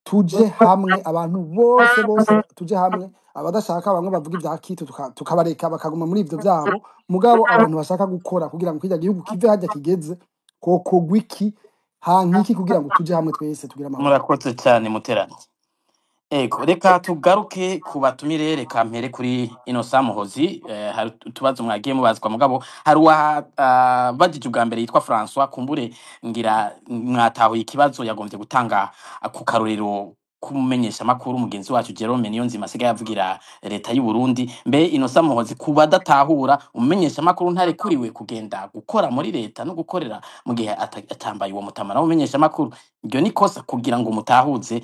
tuje hamwe, abantu bose bose tuje hamwe, abadashaka bamwe bavuga ibya kitu tukabareka bakaguma muri ivyo vyabo, mugabo abantu bashaka gukora kugira ngo kirya gihugu kive harya kigeze, hokogwa iki hankiki kugira ngo tuje hamwe twese tugire amahoro. Murakoze cyane muteramye. Ego, reka tugaruke ku batumire, reka mpere kuri Innocent Muhozi. Hari utubazo mwagiye mubazwa, mugabo hari uwabajije ubwa mbere yitwa François, kumbure ngira mwatahuye ikibazo yagombye gutanga ku karorero kumumenyesha makuru mugenzi wacu Jerome Niyonzima asigaye avugira leta y'u Burundi. Mbe Innocent Muhozi, kuba adatahura umumenyesha makuru ntarekuriwe kugenda gukora muri leta no gukorera mu gihe atambaye uwo mutamana w'umumenyesha makuru, iryo ni kosa kugira ngo mutahuze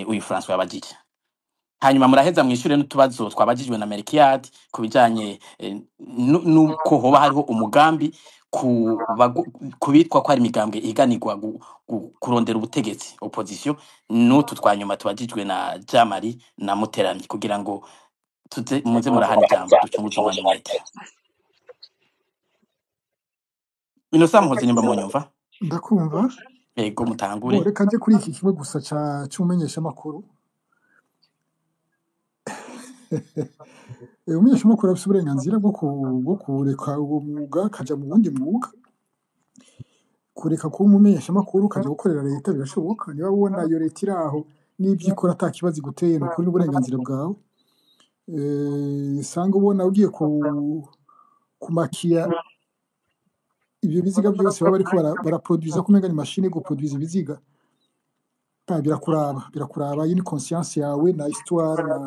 uyu François yabajije. Hanyuma muraheza mwishure n'utubazo twabajijwe na Melchiad ku bijanye nuko hoba hariho umugambi ku bitwa ko hari imigambwe iganirwa kurondera ubutegetsi opposition, n'utu twanyuma tubajijwe na Jamari na Muteramyi, kugira ngo tuze muze murahana ijambo ducunguze umwanya umwete. Innocent Muhozi, nimba munyumva? Ndakumva. Yego, Bo mutangure. reka nje kuri iki kimwe gusa c'umumenyeshamakuru. Umumenyeshamakuru afise uburenganzira bwo kureka uwo mwuga akaja mu wundi mwuga. Kureka kuba umumenyeshamakuru ukaja gukorera leta birashoboka, niba ubona iyo leta iri aho n'ivyo ikora ata kibazo iguteye, ni ukuri n'uburenganzira bwawe. Usanga ubona ugiye kumakiya Ibyo biziga byose baba bariko baraproduza kumenga ni machine guproduza ibiziga. Birakuraba, birakuraba, iyi ni conscience yawe na histoire na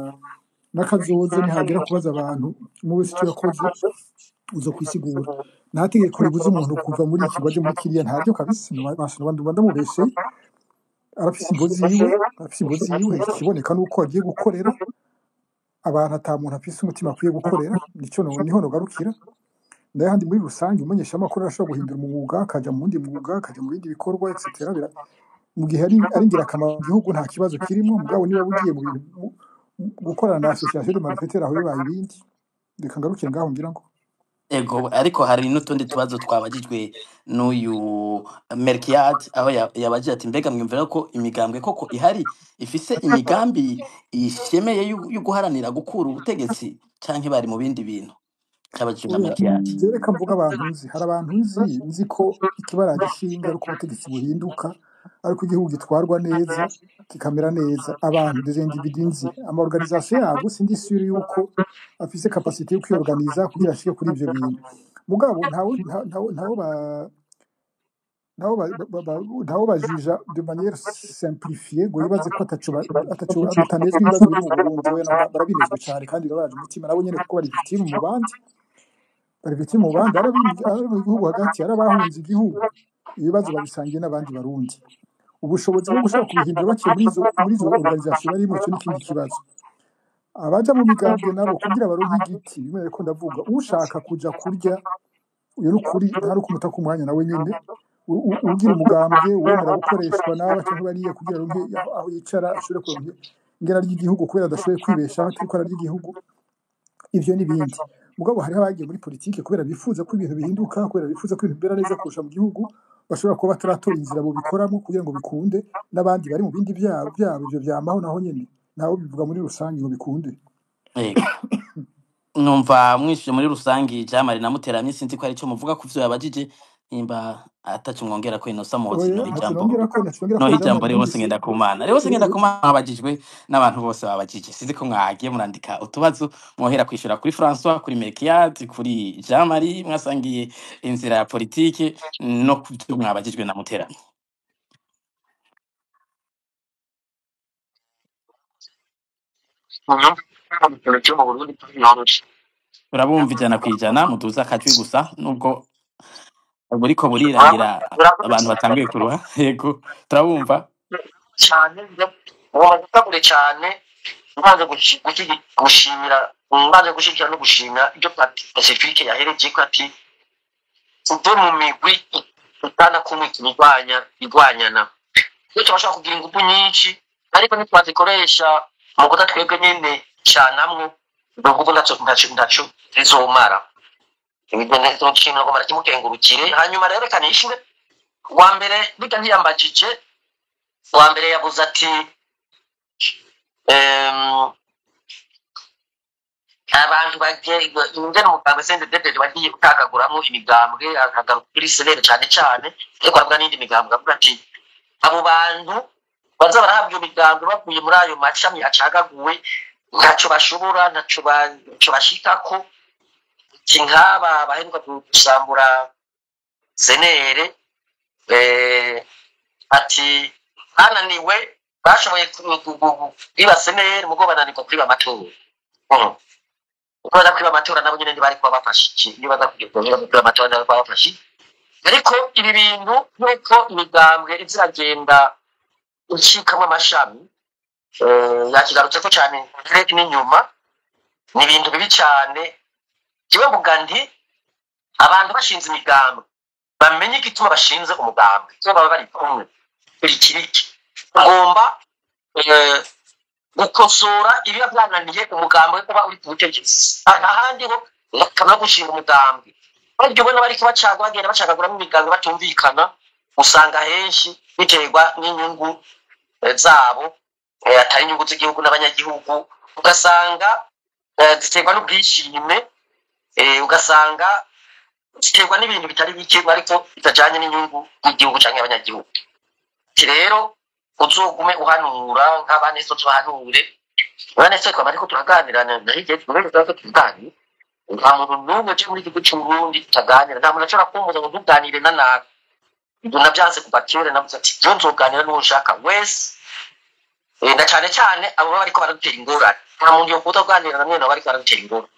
n'akazoza. Nihagera kubaza abantu, umwe wese icyo yakoze uzo kwisigura. Nta tegeko ribuza umuntu kuva muri iki ngo aje muri kiriya, ntabyo kabisa. Ndumva ndamubesheye, arafise imvo ziwe, arafise imvo ziwe. Ikiboneka nuko agiye gukorera abantu ata muntu afise umutima akwiye gukorera. Nico niho nogarukira. Ndayahandi muri rusange, umumenyeshamakuru arashobora guhindura umwuga, akaja mu wundi mwuga, akaja mu bindi bikorwa, etc. Mu gihe ari ingirakamaro mu gihugu, nta kibazo kirimo. Mugabo niba ugiye mu bintu gukorana na association de malfaiteurs, aho bibaye ibindi. Reka ngarukire ngaho, ngira ngo Ego, ariko hari n'utundi tubazo twabajijwe n'uyu Melchiad, aho yabajije ati: mbega mwiyumvira ko imigambwe koko ihari ifise imigambi ishemeye yo guharanira gukura ubutegetsi, canke bari mu bindi bintu? Cyabajijwe na Oya, Melchiad. Jewe reka mvuga abantu nzi. Hari abantu nzi ko ikibaraje ishinga ari uko ubutegetsi buhinduka, ariko igihugu gitwarwa neza, kikamera neza. Abantu, des individus nzi, ama organisation yabo sindi sûr yuko afise capacité yo kwiorganiza kugira ashike kuri ivyo bintu. Mugabo ntawe ba nabo nabo bajija de manière simplifiée ngo yibaze ko ataco batanezwa ibibazo biri mu Burundi. Oya, barabinezwe cyane kandi birabaje umutima nabo nyene, kuko bari victime mu bandi, bari victime mu bandi, ari mu gihugu hagati, ari abahunze igihugu. Ibibazo babisangiye n'abandi Barundi. Ubushobozi bwo gushobora kubihindura baciye muri izo organisation barimo, ico n'ikindi kibazo. Abaja mu migambwe nabo kugira baronke igiti, bimwe ariko ndavuga, ushaka kuja kurya uyu n'ukuri ntari ukumuta ku mwanya nawe nyene. Ugira umugambwe wemera gukoreshwa n'aba canke bariya kugira aronke aho yicara, ashobore kuronka ingena ry'igihugu kubera adashoboye kwibeshaho atariko ararya igihugu, ivyo n'ibindi. Mugabo hariho abagiye muri politike kubera bifuza ko ibintu bihinduka, kubera bifuza ko ibintu bimera neza kurusha mu gihugu, bashobora kuba bataratora inzira bobikoramo kugira ngo bikunde, n'abandi bari mu bindi byabo. Ivyo vyamaho naho nyene, ntawe bivuga muri rusange ngo bikunde. Ego. Numva mwishuye muri rusangi. Jamari na Muteramye, sinzi ko ari ico muvuga ku vyo yabajije, nimba ataco mwongera ko Inosa Muhozi Oya, no ntaco ijambo nongerako, ntaco nongerako. no Jean ijambo Marie Leonce numvise Ngendakumana. Leonce Ngendakumana babajijwe n'abantu bose babajije. Sinzi ko mwagiye murandika utubazo, mwohera kwishura kuri François, kuri Melchiad, kuri Jean Marie mwasangiye inzira ya politike, no ku vyo mwabajijwe na Muteramye. Turabumva 100%. Muduze akajwi gusa, nubwo buriko burirangira, abantu batanguye kuruha. Yego, turabumva. Cyane ngoma cyane mbanze gushimira, mbanze gushyigikira no gushimira ibyo Pacifique yahereje ko ati tuve mu migwi itana kumwe irwanyana. Iyo tubashobora kugira ingufu nyinshi, ariko ntitwazikoresha mu kuda twebwe nyine canamwe, ubwo nguvu ntaco zizomara. Ibyo nshimira ngo barakimukengurukire. Hanyuma rero reka nishure uwa mbere burya ntiyambajije. Uwa mbere yavuze ati abantu bagiye ingene umugambwe CNDD-FDD wagiye utagaguramwo imigambwe, akagaruka kuri CNL cyane cyane, ariko aravuga n'indi migambwe. Avuga ati abo bantu baza barahabwa iyo migambwe bavuye muri ayo mashami acagaguwe, ntaco bashobora, ntaco bashikako. Ati nk'aba baheruka gusambura CNL, ati bananiwe, bashoboye kwiba CNL mugo bananirwa kwiba amatora. Uko baza kwiba amatora nabo nyene ntibari kuba bafashije. Iyo baza kwiba amatora ntibari kuba bafashije. Ariko ibi bintu nk'uko imigambwe iza iragenda icikamwo amashami, yakigarutseko cane mbere n'inyuma, ni ibintu bibi cane. Jewe mvuga nti abantu bashinze imigambwe bamenye igituma bashinze umugambwe, iyo baba bari kumwe ikiriki bagomba gukosora ibiba byananiye umugambwe uba uri ku butegetsi. Ahandi ho bakaba gushinga umugambwe, baryo ubona bariko bacaga, bagenda bacagaguramo imigambwe batumvikana, usanga henshi biterwa n'inyungu zabo, atari inyungu z'igihugu n'abanyagihugu. Ugasanga ziterwa n'ubwishime, ugasanga ziterwa n'ibintu bitari bike ariko bitajanye n'inyungu y'igihugu canke abanyagihugu. Ati rero uzogume uhanura nk'abane so tubahanure bane se twaba ariko turaganira na hirya tubahanure. Nta muntu n'umwe uje muri igihugu c'Uburundi tutaganira, nta muntu ashobora kumbuza ngo ntuganire na nabi. Ibyo navyanse kuva kera, navuze ati jewe nzoganira n'uwo nshaka wese. Na cane cane abo baba bariko baradutera ingorane, nta muntu yokuza kuganira na mwene abo bariko baradutera ingorane.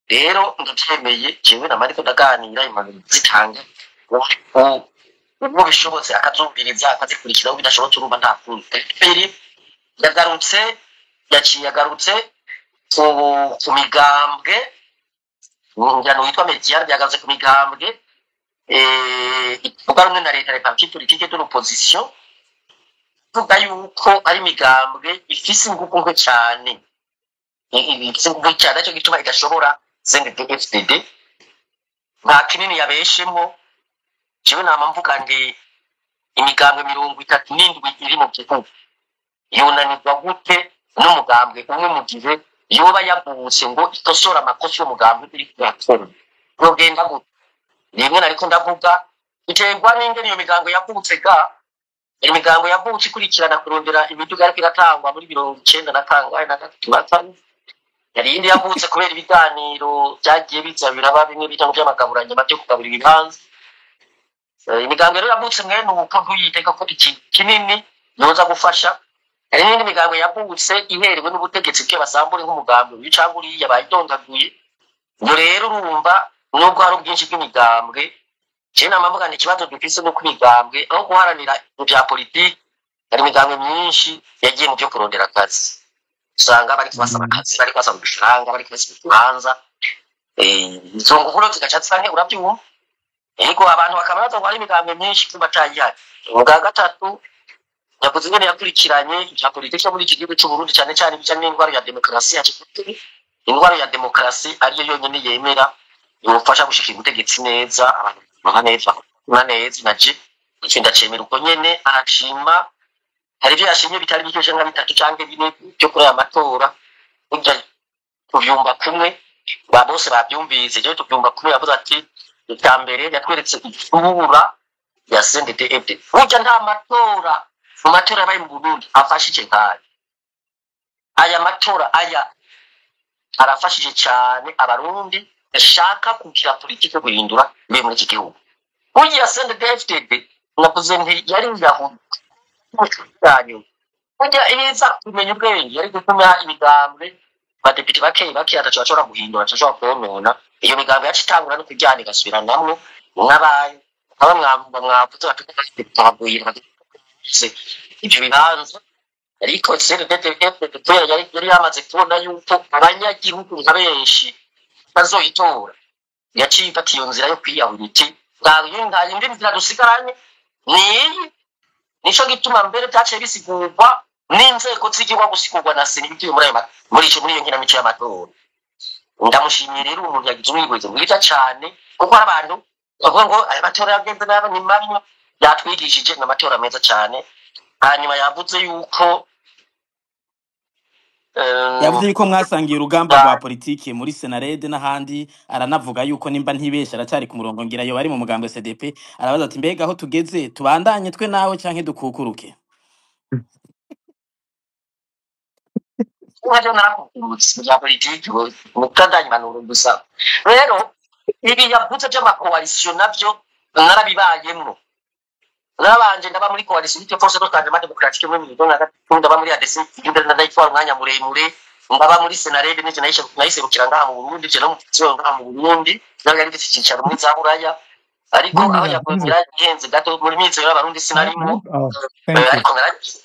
Rero ndavyemeye, jewe nama ariko ndaganira, impanuro zitanga ubwo bishobotse akazumviriza akazikurikira, bidashobotse urumva nta kundi. Fpr yagarutse, yaciye yagarutse ku migambwe, njyano witwa Medial yagarutse ku migambwe itavuga rumwe na leta, les partis politiques de l'opposition, ivuga yuko ari imigambwe ifise ingufu nke cane, ifise ingufu cyane, aricyo gituma idashobora CNDD-FDD. Nta kinini yabeshemwo. Jewe nama mvuga ndi imigambwe 37 iri mu gihugu yunanirwa gute n'umugambwe umwe mu gihe yoba yavutse ngo ikosora amakosa y'umugambwe uri kurakora? Yogenda gute? Rimwe nariko ndavuga biterwa n'ingene iyo migambo yavutse ga. Imigambo yavutse ikurikirana kurondera imiduga yariko iratangwa muri 95 na 3 na 4. Hari iyindi yavutse kubera ibiganiro byagiye biza biraba bimwe bita ngo by'amagaburanyama byo kugabura ibibanza. Imigambo rero yavutse mwene uko ntuyitega ko ikintu kinini yoza gufasha. Hari n'indi migambo yavutse iherewe n'ubutegetsi bwe, basambure nk'umugambi uyu canke uriya bayidondaguye. Ubwo rero urumva nubwo hari ubwinshi bw'imigambwe, jewe nama mvuga nti ikibazo dufise nuko imigambwe aho guharanira mu vya politiki, hari imigambwe myinshi yagiye mu vyo kurondera akazi. Usanga bariko basaba akazi, bariko basaba udufaranga, bariko basaba utubanza. Izo nguvu rero zigaca zisa nke, uravyumva. Ego, abantu bakaba baza ngo hari imigambwe myinshi kumva atayihari. Ubwa gatatu, yavuze ingene yakurikiranye ivya politiki yo muri iki gihugu c'Uburundi, cane cane ibijanye n'indwara ya demokarasi. Yaje indwara ya demokarasi ariyo yonyene yemera yofasha gushikira ubutegetsi neza, abantu bakabana neza, bakabana neza. Naje ico ndacemera uko nyene. Arashima, hari ivyo yashimye bitari bike, canke bitatu canke bine vyo kuri aya matora. Burya tuvyumva kumwe, ba bose bavyumvise, jewe tuvyumva kumwe. Yavuze ati icya mbere yatweretse isura ya CNDD-FDD. Burya nta matora mu matora yabaye mu Burundi afashije nkayo aya matora. Aya arafashije cyane Abarundi bashaka kugira politiki yo guhindura ibe muri iki gihugu. Burya CNDD-FDD navuze nti yari yahuye yanyu, burya iza kumenya ubwenge yari gutuma imigambwe abadepite bake bake ataco bashobora guhindura, atashobora konona. Iyo migambo yacu itangura no kujyana igasubiranamwo n'abayo aba mwavuze batukaguhira ibyo bibanza. Ariko CNDD-FDD yari yamaze kubona yuko abanyagihugu nka benshi bazoyitora, yaciye ifata iyo nzira yo kwiyahura iti nta yindi nzira dusigaranye niyi. Nico gituma mbere byaciye bisigurwa n'inzego z'igihugu, gusigurwa na sena ibyo muri ayo muri ico muri iyo nkinamico y'amatora. Ndamushimiye rero, umuntu yagize umwihwezo mwiza cane, kuko hari abantu bavuga ngo aya matora yagenze nabi, ni mabi. Yatwigishije, ni amatora meza cane. Hanyuma yavuze yuko Yavuze yuko mwasangiye urugamba rwa politiki muri Senarede n'ahandi. Aranavuga yuko nimba ntibesha aracyari ku murongo, ngira yo bari mu mugambwe CDP. Arabaza ati mbega aho tugeze tubandanye twe nawe canke dukukuruke? Nkaje narakukurutse bya politiki mukandanya impanuro gusa. Rero ibi yavuze by'amakoalisiyo navyo narabibayemwo. Narabanje ndaba muri coalition y'icyo force de changement démocratique muri 2023, ndaba muri ADC imbere, ndayitwara umwanya muremure, ndaba muri Senarede n'icyo nayiserukira ngaha mu Burundi, cyo no mu ngaha mu Burundi nawe yari ifite icyicaro muri za Buraya. Ariko aho Mwemera yavuze mwemera yaragenze gato muri minsi y'Abarundi sinarimo. Oh, thank you. Ariko naragize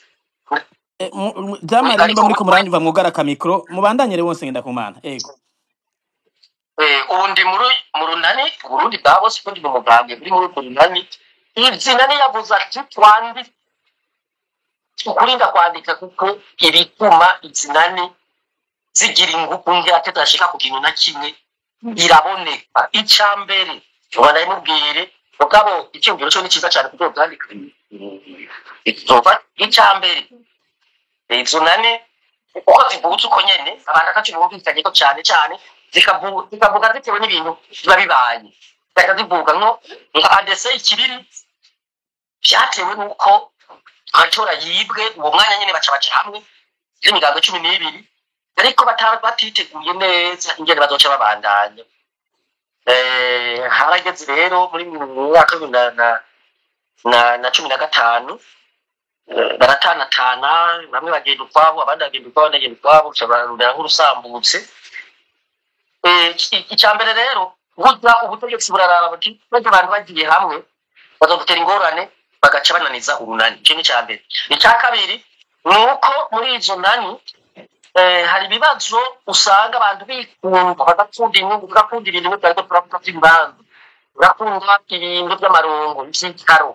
Jamari, nimba ariko muriko muranyumva mwugara akamikro, mubandanye rero wose Ngendakumana. Ego. Ubu ndi muri mu runani Burundi bwa bose, kuko ndi mu mugambwe uri muri urwo runani. Izina niyavuze ati twandike ukurinda kwandika, kuko ibituma izinani zigira ingufu nkeya tudashika ku kintu na kimwe iraboneka. Icya mbere ngo ndabimubwire, mugabo icyumviro cyo ni cyiza cyane kuko byandika izova. Icya mbere, izo nani uko zivutse uko nyene abantu ataco bumvikanye ko cyane cyane zikavuga zitewe n'ibintu biba bibaye, zigahita zivuga nka ADC ikibiri byatewe n'uko amatora yibwe uwo mwanya nyene baca baca hamwe y'imigambo 12. Ariko batiteguye neza ingene bazoca babandanya. Harageze rero muri mu mwaka wa 2015, baratanatana, bamwe bagenda ukwabo, abandi bagenda ukwabo, abandi bagenda ukwabo, uca barumera nk'urusambutse. Icya mbere rero, burya ubutegetsi buraraba buti barya abantu bagiye hamwe bazodutera ingorane, bagaca bananiza urunani. Icyo ni icya mbere. Icya kabiri ni uko muri izo nani hari ibibazo usanga abantu bikunda, bagakunda inyungu, bagakunda ibintu bimwe, ariko turavuga by'ibibanza, bagakunda ibintu by'amarongo, iby'ikaro,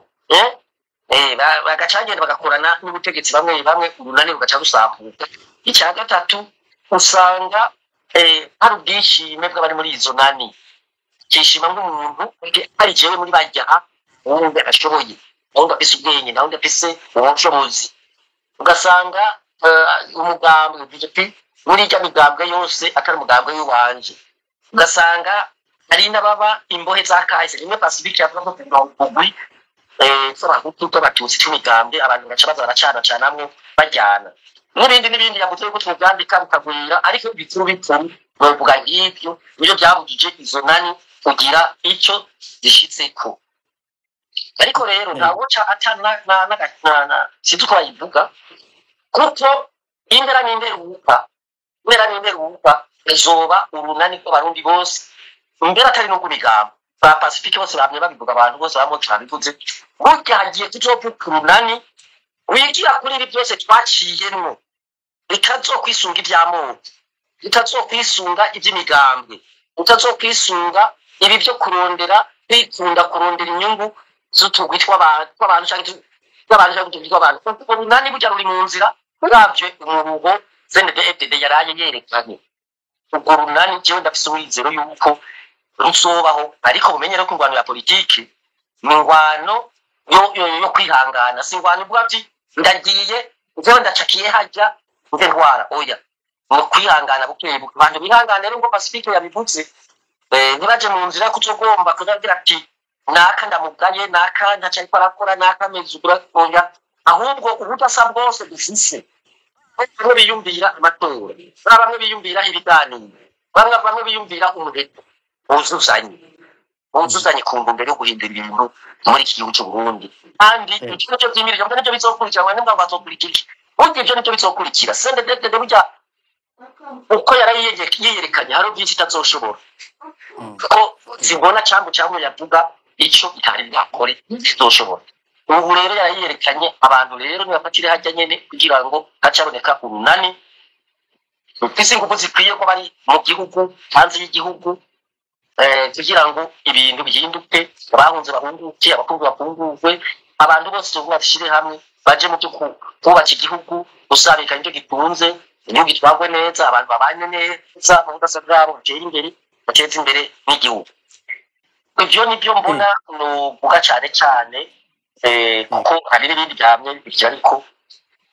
bagaca bagenda bagakorana n'ubutegetsi bamwe bamwe, urunani rugaca rusambuka. Icya gatatu, usanga hari ubwishime bw'abari muri izo nani, kishima nk'umuntu ari jewe muri bajya wundi ashoboye, wundi afise ubwenge, na wundi afise ubushobozi. Ugasanga umugambwe uvuze ati muri irya migambwe yose atari umugambwe w'iwanje. Ugasanga hari n'ababa imbohe za kahise, rimwe Pacifique yavuga ko kugira umugwi tw'abahutu, tw'abatutsi, tw'imigambwe, abantu bagaca baza baracanacanamwo bajyana n'ibindi n'ibindi. Yavuze yuko tubyandika bikagwira, ariko ibikuru bikuru novuga nk'ibyo nibyo byabujije izo nani kugira icyo zishitseko. Ariko rero ntawoca atana na sinzi uko bayivuga, kuko impera n'imperuka, impera n'imperuka izoba urunani rw'abarundi bose, mbere atari no kubigambo ba Pacifique bose bamye babivuga, abantu bose bamwe turabivuze. Burya hagiye kuzovuka urunani wigira kuri ibi byose twaciyemwo, bitazokwisunga iby'amoko, bitazokwisunga iby'imigambwe, bitazokwisunga ibi byo kurondera kwikunda, kurondera inyungu z'utugwi tw'abantu canke tw'abantu canke utugwi tw'abantu. Urwo runani burya ruri mu nzira. Uravye umurugo CNDD-FDD yaraye yerekanye, urwo runani jewe ndafise uwizero yuko ruzobaho. Ariko mumenye rero ko ingwano ya politiki ni ingwano yo kwihangana, si ingwano ivuga ati ndagiye njewe ndacakiye hajya nze ntwara. Oya, ni ukwihangana bukebuke. Abantu bihangane rero, ngo Pacifique yabivuze, ntibaje mu nzira yo kutugomba kuzagira ati naka ndamugaye, naka ntaco ariko arakora, naka ameze ukura. Oya, ahubwo ubudasa bwose dufise, bamwe biyumvira amatora, bamwe biyumvira ibiganiro, bamwe biyumvira umuheto, wuzuzanye, wuzuzanye ku ntumbero yo guhindura ibintu muri iki gihugu cy'u Burundi. Kandi icyo nicyo byimirije, mbona nibyo bizokurikira. Ngo nimba bazokurikira iki? Burya ibyo nibyo bizokurikira. CNDD-FDD burya uko yarayiyerekanye, hari byinshi itazoshobora, kuko simbona cyangwa cyangwa yavuga icyo itari bwakore kizoshobora. Ubu rero yarayiyerekanye. Abantu rero nibafatire hajya nyene kugira ngo hacaboneka urunani rufise ingufu zikwiye ko bari mu gihugu, hanze y'igihugu, kugira ngo ibintu bihinduke, abahunze bahunguke, abakungu bakungurwe, abantu bose tuvuga bashyire hamwe, baje mu byo kubaka igihugu, gusabika ibyo gitunze, igihugu gitwarwe neza, abantu babanye neza mu budasa bwabo, batere imbere, bateze imbere n'igihugu. Ibyo nibyo mbona nuvuga cyane cyane, kuko hari n'ibindi byamye ibyo, ariko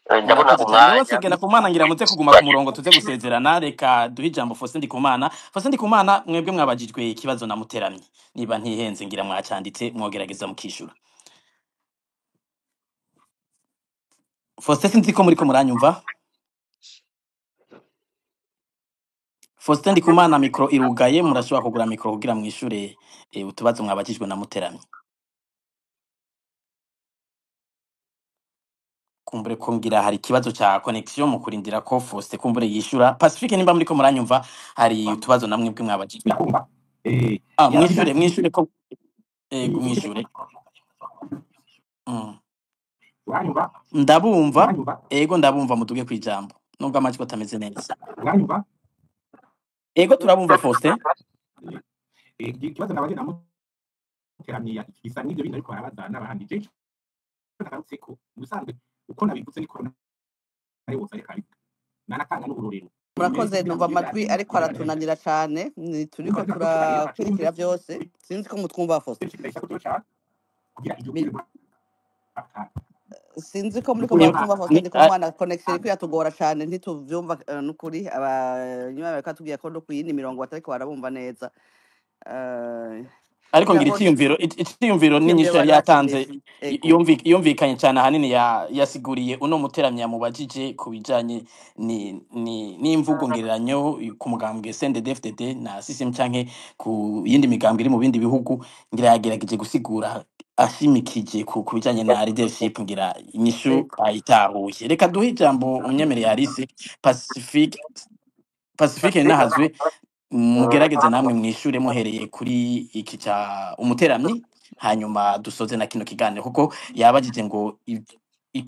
ndabona Murakoze cyane. umwanya. Bose genda kumana, ngira muze kuguma ku murongo tuze gusezerana. Reka duhe ijambo Faustin Ndikumana. Faustin Ndikumana, mwebwe mwabajijwe ikibazo na Muteramye, niba ntihenze ngira mwacanditse, mwogerageza mukishura. Faustin, sinzi ko muriko muranyumva. Faustin Ndikumana, mikro irugaye, murashobora kugura mikro kugira mwishure utubazo mwabajijwe na Muteramye. Kumbure ko ngira hari ikibazo ca connection, mu kurindira ko Faustin kumbure yishura. Pacifique, nimba muriko muranyumva, hari utubazo namwe bwe mwabajijwe. Ndakumva. Mwishure, mwishure ko mwishure. Uranyumva? Ndabumva. Uranyumva? Ego, ndabumva, muduge kwijambo nubwo amajwi atameze neza. Uranyumva? Ego, turabumva Faustin. Ikibazo nabaje namuteramiye gisa n'ibyo bindi, ariko barabaza n'abandi. Je ico nagarutse ko mu bisanzwe uko nabivuze niko nari wose, ariko abivuga nanatanga n'uburorero. Murakoze. Numva amajwi ariko aratunanira cyane, turiko turakurikira byose, sinzi ko mutwumva Faustin. Sinzi ko muriko muratwumva Faustin Ndikumana, connection iriko iratugora cyane, ntituvyumva n'ukuri. Abanyuma bariko batubwira ko no ku yindi mirongo batariko barabumva neza. Ariko Ngira ngira ngo iciyumviro iciyumviro icyiyumviro n'inyishu bari yari yatanze bacumvise. Ego. yumvikanye cyane ahanini yasiguriye uno muteramyi yamubajije ku bijanye n'imvugo ngereranyo ku mugambwe CNDD-FDD na CCM canke ku yindi migambwe iri mu bindi bihugu, ngira yagerageje gusigura ashimikije ku bijanye na leadership, ngira inyishu Ego. ayitahuye. Reka duhe ijambo unyemereye Alice Pacifique Nahazwe, mugerageze namwe mwishure muhereye kuri iki ca umuteramyi, hanyuma dusoze na kino kiganiro, kuko yabajije ngo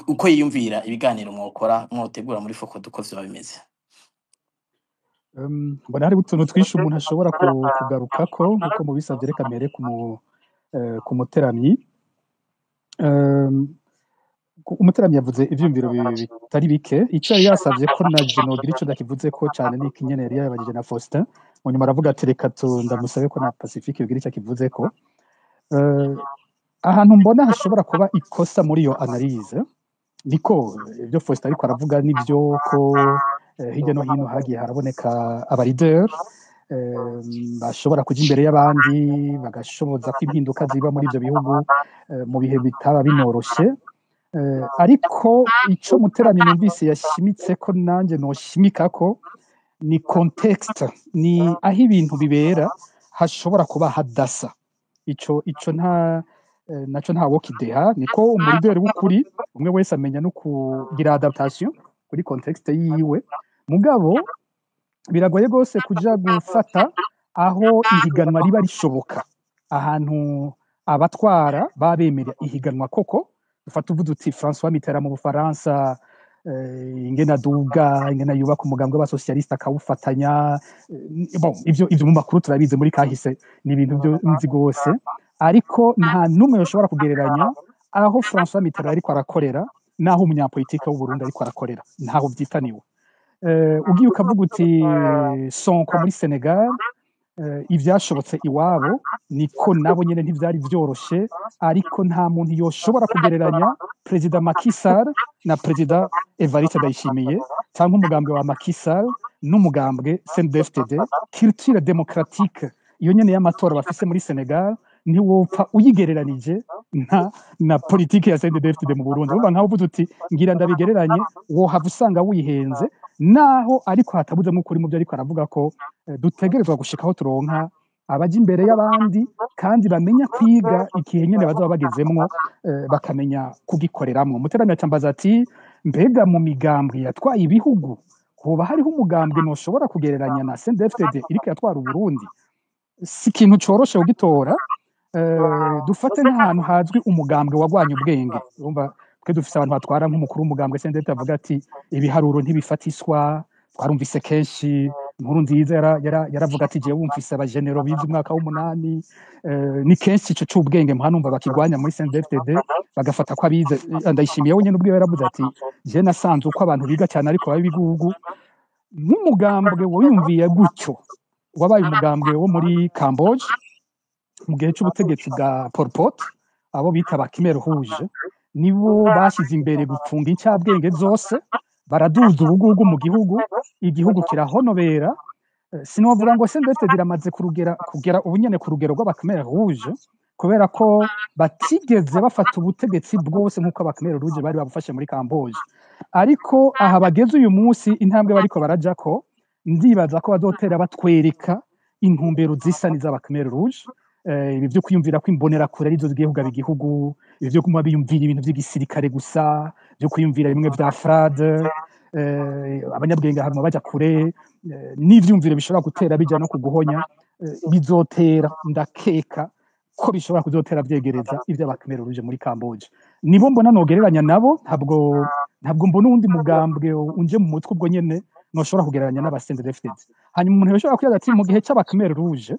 uko yiyumvira ibiganiro mwokora mwotegura muri FOCODE uko vyoba bimeze. Mbona hari utuntu twinshi umuntu ashobora kugarukako nkuko mubisabye. Reka mbere ku muteramyi. Umuteramyi yavuze ivyumviro bitari bike. Ico yari yasavye ko na je nogira ico ndakivuze ko cane ni ikinyene yari yabajije na Faustin, mu nyuma aravuga ati reka ndamusabe ko na Pacifique yogira ico akivuze ko. Ahantu mbona hashobora kuba ikosa muri iyo analyse, niko ibyo Faustin ariko aravuga nivyo ko hirya no hino hagiye haraboneka aba leader bashobora kuja imbere y'abandi bagashoboza ko impinduka ziba muri ivyo bihugu mu bihe bitaba binoroshe. Ariko ico muteramyi numvise yashimitse ko nanje noshimika ko ni contexte, ni aho ibintu bibera hashobora kuba hadasa. Ico nta naco nta wokideha, niko umulideri w'ukuri umwe wese amenya no kugira adaptation kuri contexte yiwe. Mugabo biragoye rwose kuja gufata aho ihiganwa riba rishoboka, ahantu abatwara babemera ihiganwa koko. Dufata uvuze uti François Mitterrand mu Bufaransa, ingene aduga, ingene yubaka umugambwe w'abasocialiste akawufatanya, bon, ivyo mu makuru turabizi muri kahise, ni ibintu byo nzi rwose. Ariko nta n'umwe yoshobora kugereranya aho François Mitterrand ariko arakorera n'aho umunyapolitike w'u Burundi ariko arakorera, ntaho vyitaniwe. Ugiye ukavuga uti Sonko muri Senegal, ivyashobotse iwabo niko nabo nyene ntivyari vyoroshe, ariko nta muntu yoshobora kugereranya Perezida Macky Sall na Perezida Evariste Ndayishimiye, cyangwa umugambwe wa Macky Sall n'umugambwe CNDD-FDD. Culture démocratique iyo nyene y'amatora bafise muri Senegal ntiwopfa uyigereranije na politike ya CNDD-FDD mu Burundi. Urumva nkaho uvuze uti ngira ndabigereranye, wohava usanga wihenze, naho ariko hatabuzemo ukuri mu byo ariko aravuga ko dutegerezwa gushika aho turonka abaja imbere y'abandi kandi bamenya kwiga igihe nyene bazoba bagezemwo, bakamenya kugikoreramwo. Muteramyi acambaza ati mbega mu migambwe yatwaye ibihugu hoba hariho umugambwe noshobora kugereranya na CNDD-FDD iriko yatwara Uburundi? Si ikintu coroshe kugitora. Dufate nk'ahantu hazwi umugambwe wagwanye ubwenge, urumva twe dufise abantu batwara nk'umukuru w'umugambwe CNDD avuga ati ibiharuro ntibifatiswa. Twarumvise kenshi inkuru nziza yaravuga ati jewe wumvise abagenero bize umwaka w'8. Ni kenshi ico c'ubwenge muhanumva bakigwanya muri CNDD-FDD, bagafata ko abize. Ndayishimiye we nyene ubwiwe yaravuze ati je nasanze uko abantu biga cyane ariko baba ibigugu. Nk'umugambwe wiyumviye gutyo wabaye umugambwe wo muri Camboge mu gihe c'ubutegetsi bwa Pol Pot, abo bita ba Khmer Rouge, nibo bashize imbere gupfunga incabwenge zose, baraduza ubugugu mu gihugu, igihugu kirahonobera. Sinovuga ngo CNDD-FDD iramaze kugera ubu nyene ku rugero rw'aba Khmer Rouge, kubera ko batigeze bafata ubutegetsi bwose nk'uko aba Khmer Rouge bari babufashe muri Camboge. Ariko aha bageze uyu munsi, intambwe bariko barajako, ndibaza ko bazotera batwereka intumbero zisa n'iz'aba Khmer Rouge. Ibi vyo kwiyumvira ko imbonerakure arizo zigiye kugaba igihugu, ibi vyo kuguma biyumvira ibintu vy'igisirikare gusa, vyo kwiyumvira bimwe vya frade, abanyabwenge hanyuma baja kure, n'ivyumviro bishobora gutera bija no kuguhonya, bizotera, ndakeka ko bishobora kuzotera vyegereza ivyo aba Khmer Rouge muri Camboge. Nibo mbona nogereranya nabo, ntabwo mbona uwundi mugambwe unje mu mutwe ubwo nyene noshobora kugereranya n'aba CNDD-FDD. Hanyuma umuntu yoshobora kwibaza ati mu gihe c'aba Khmer Rouge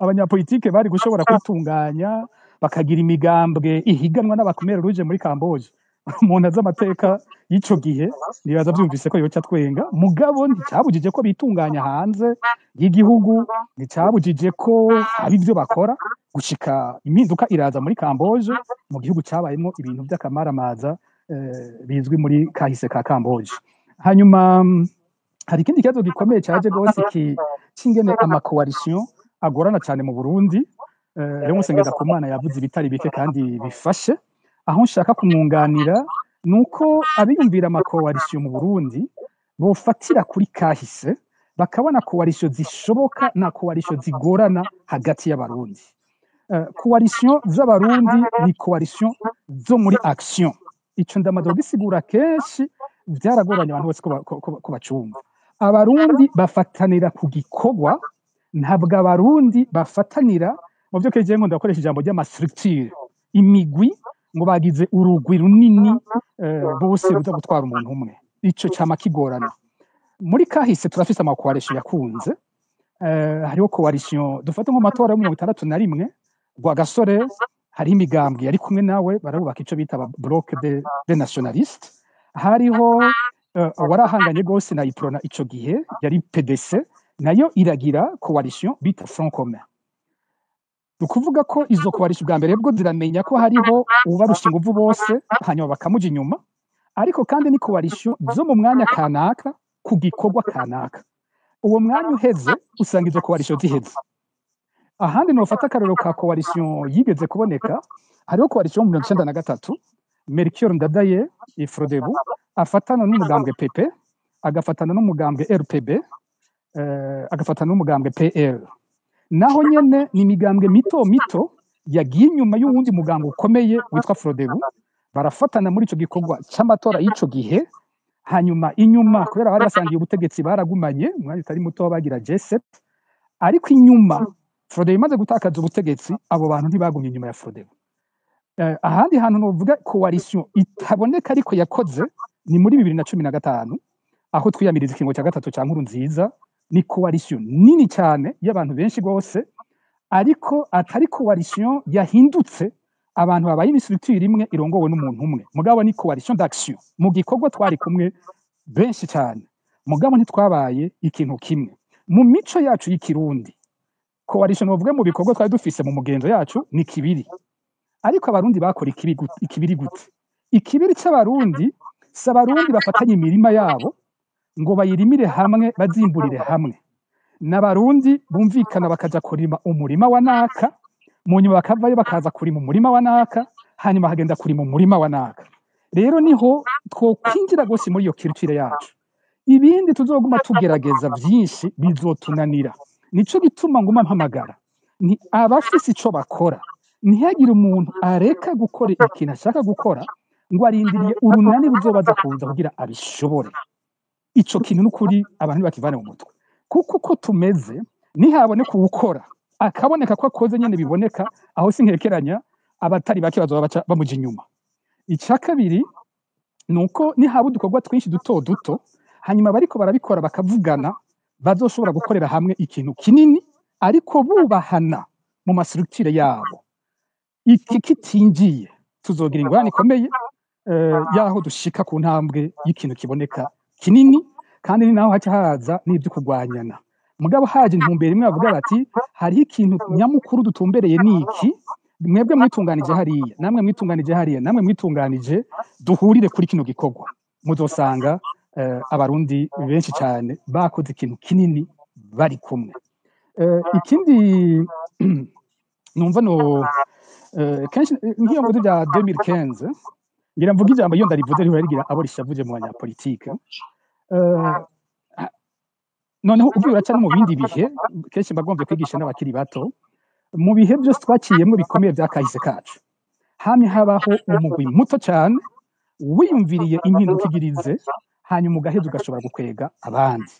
abanyapolitike bari gushobora kwitunganya bakagira imigambwe ihiganwa n'aba Khmer Rouge muri Camboge. Umuntu azi amateka y'ico gihe nibaza vyumvise ko yoca twenga. Mugabo nticyabujije ko bitunganya hanze y'igihugu, nticyabujije ko hari ivyo bakora gushika impinduka iraza muri Camboge, mu gihugu cabayemwo ibintu vy'akamaramaza bizwi muri kahise ka Camboge. Hanyuma hari ikindi kibazo gikomeye caje gose c'ingene ama coalition agorana cyane mu Burundi. Leonce Ngendakumana yavuze ibitari bike kandi bifashe. Aho nshaka kumwunganira nuko abiyumvira amakoalisiyo mu Burundi bofatira kuri kahise, bakabona koalisiyo zishoboka na koalisiyo zigorana hagati y'Abarundi. Koalisiyo z'Abarundi ni koalisiyo zo muri action. Ico ndamaze kugisigura kenshi, byaragoranye abantu bose ko bacumva. Abarundi bafatanira ku gikorwa, ntabwo Abarundi bafatanira mu byo keje ngo ndakoresha ijambo ry'amastructure, imigwi, ngo bagize urugwi runini bose ruza gutwara umuntu umwe. Ico cama kigorana. Muri kahise turafise amakoalisiyo yakunze. Hariho coalition dufate nko matora yo 61, Rwagasore hariho imigambwe yari kumwe nawe, barabubaka ico bita aba bloc de nationalistes. Hariho warahanganye gose na Iprona ico gihe yari PDC, nayo iragira coalition bita Front Commun. Ni ukuvuga ko izo coalition bwa mbere bwo ziramenya ko hariho ubarusha inguvu bose, hanyuma bakamuja inyuma, ariko kandi ni coalition zo mu mwanya kanaka ku gikorwa kanaka. Uwo mwanya uheze, usanga izo coalition ziheze. Ahandi nofata akarorero ka coalition yigeze kuboneka, hariho coalition mu 1993, Melchior Ndadaye Frodebu afatana n'umugambwe PP, agafatana n'umugambwe RPB, agafatana n'umugambwe PL. Naho nyene ni imigambwe mito mito yagiye inyuma y'uwundi mugambwe ukomeye witwa Frodebu, barafatana muri ico gikorwa c'amatora y'ico gihe. Hanyuma inyuma, kubera bari basangiye ubutegetsi, baragumanye umwanya utari muto bagira G7, ariko inyuma Frodebu imaze gutakaza ubutegetsi, abo bantu ntibagumye inyuma ya Frodebu. Ahandi hantu novuga coalition itaboneka ariko yakoze ni muri 2015, aho twiyamiriza ikingo cya gatatu cya Nkurunziza. Ni coalition nini cyane y'abantu benshi gose, ariko atari coalition yahindutse abantu babaye structure imwe irongowe n'umuntu umwe. Mugabo ni coalition d'action mu gikorwa, twari kumwe benshi cyane, mugabo ntitwabaye ikintu kimwe. Mu mico yacu y'Ikirundi, coalition novuga mu bikorwa twari dufise mu mugenzo yacu ni kibiri. Ariko Abarundi bakora ikibiri gute? Ikibiri c'Abarundi si Abarundi bafatanye imirima yabo ngo bayirimire hamwe, bazimburire hamwe. N'Abarundi bumvikana bakaja kurima umurima wa naka, mu nyuma bakavayo bakaza kurima umurima wa naka, hanyuma hagenda kurima umurima wa naka. Rero niho twokwinjira gose muri iyo culture yacu. Ibindi tuzoguma tugerageza vyinshi bizotunanira. Nico gituma nguma mpamagara ni abafise ico bakora, ntihagire umuntu areka gukora ikintu ashaka gukora ngo arindiriye urunani ruzobaza kuza kugira abishobore. Ico kintu n'ukuri abantu bakivane mu mutwe, kuko uko tumeze nihaboneka uwukora akaboneka ko akoze nyene biboneka, aho sinkekeranya abatari bake bazoba baca bamuja inyuma. Ica kabiri nuko nihaba udukorwa twinshi duto duto, hanyuma bariko barabikora bakavugana, bazoshobora gukorera hamwe ikintu kinini, ariko bubahana mu mastructure yabo. Iki kitinjiye, tuzogira ingorane ikomeye yaho dushika ku ntambwe y'ikintu kiboneka kinini, kandi ni naho haca haza n'ibyo kurwanyana. Mugabo haje intumbero imwe, bavuga bati hariho ikintu nyamukuru dutumbereye, niki mwebwe mwitunganije hariya, namwe mwitunganije hariya, namwe mwitunganije, duhurire kuri kino gikorwa, muzosanga Abarundi benshi cyane bakoze ikintu kinini bari kumwe. Ikindi numva no kenshi nk'iyo mvuze bya 2015, ngira mvuga ijambo, iyo ndarivuze rihora rigira abo rishavuje mu banyapolitike. Noneho ubwo uraca no mu bindi bihe, kenshi mba gombye kwigisha n'abakiri bato, mu bihe byose twaciyemwo bikomeye bya kahise kacu, hamye habaho umugwi muto cyane wiyumviriye impinduka igirize, hanyuma ugaheza ugashobora gukwega abandi.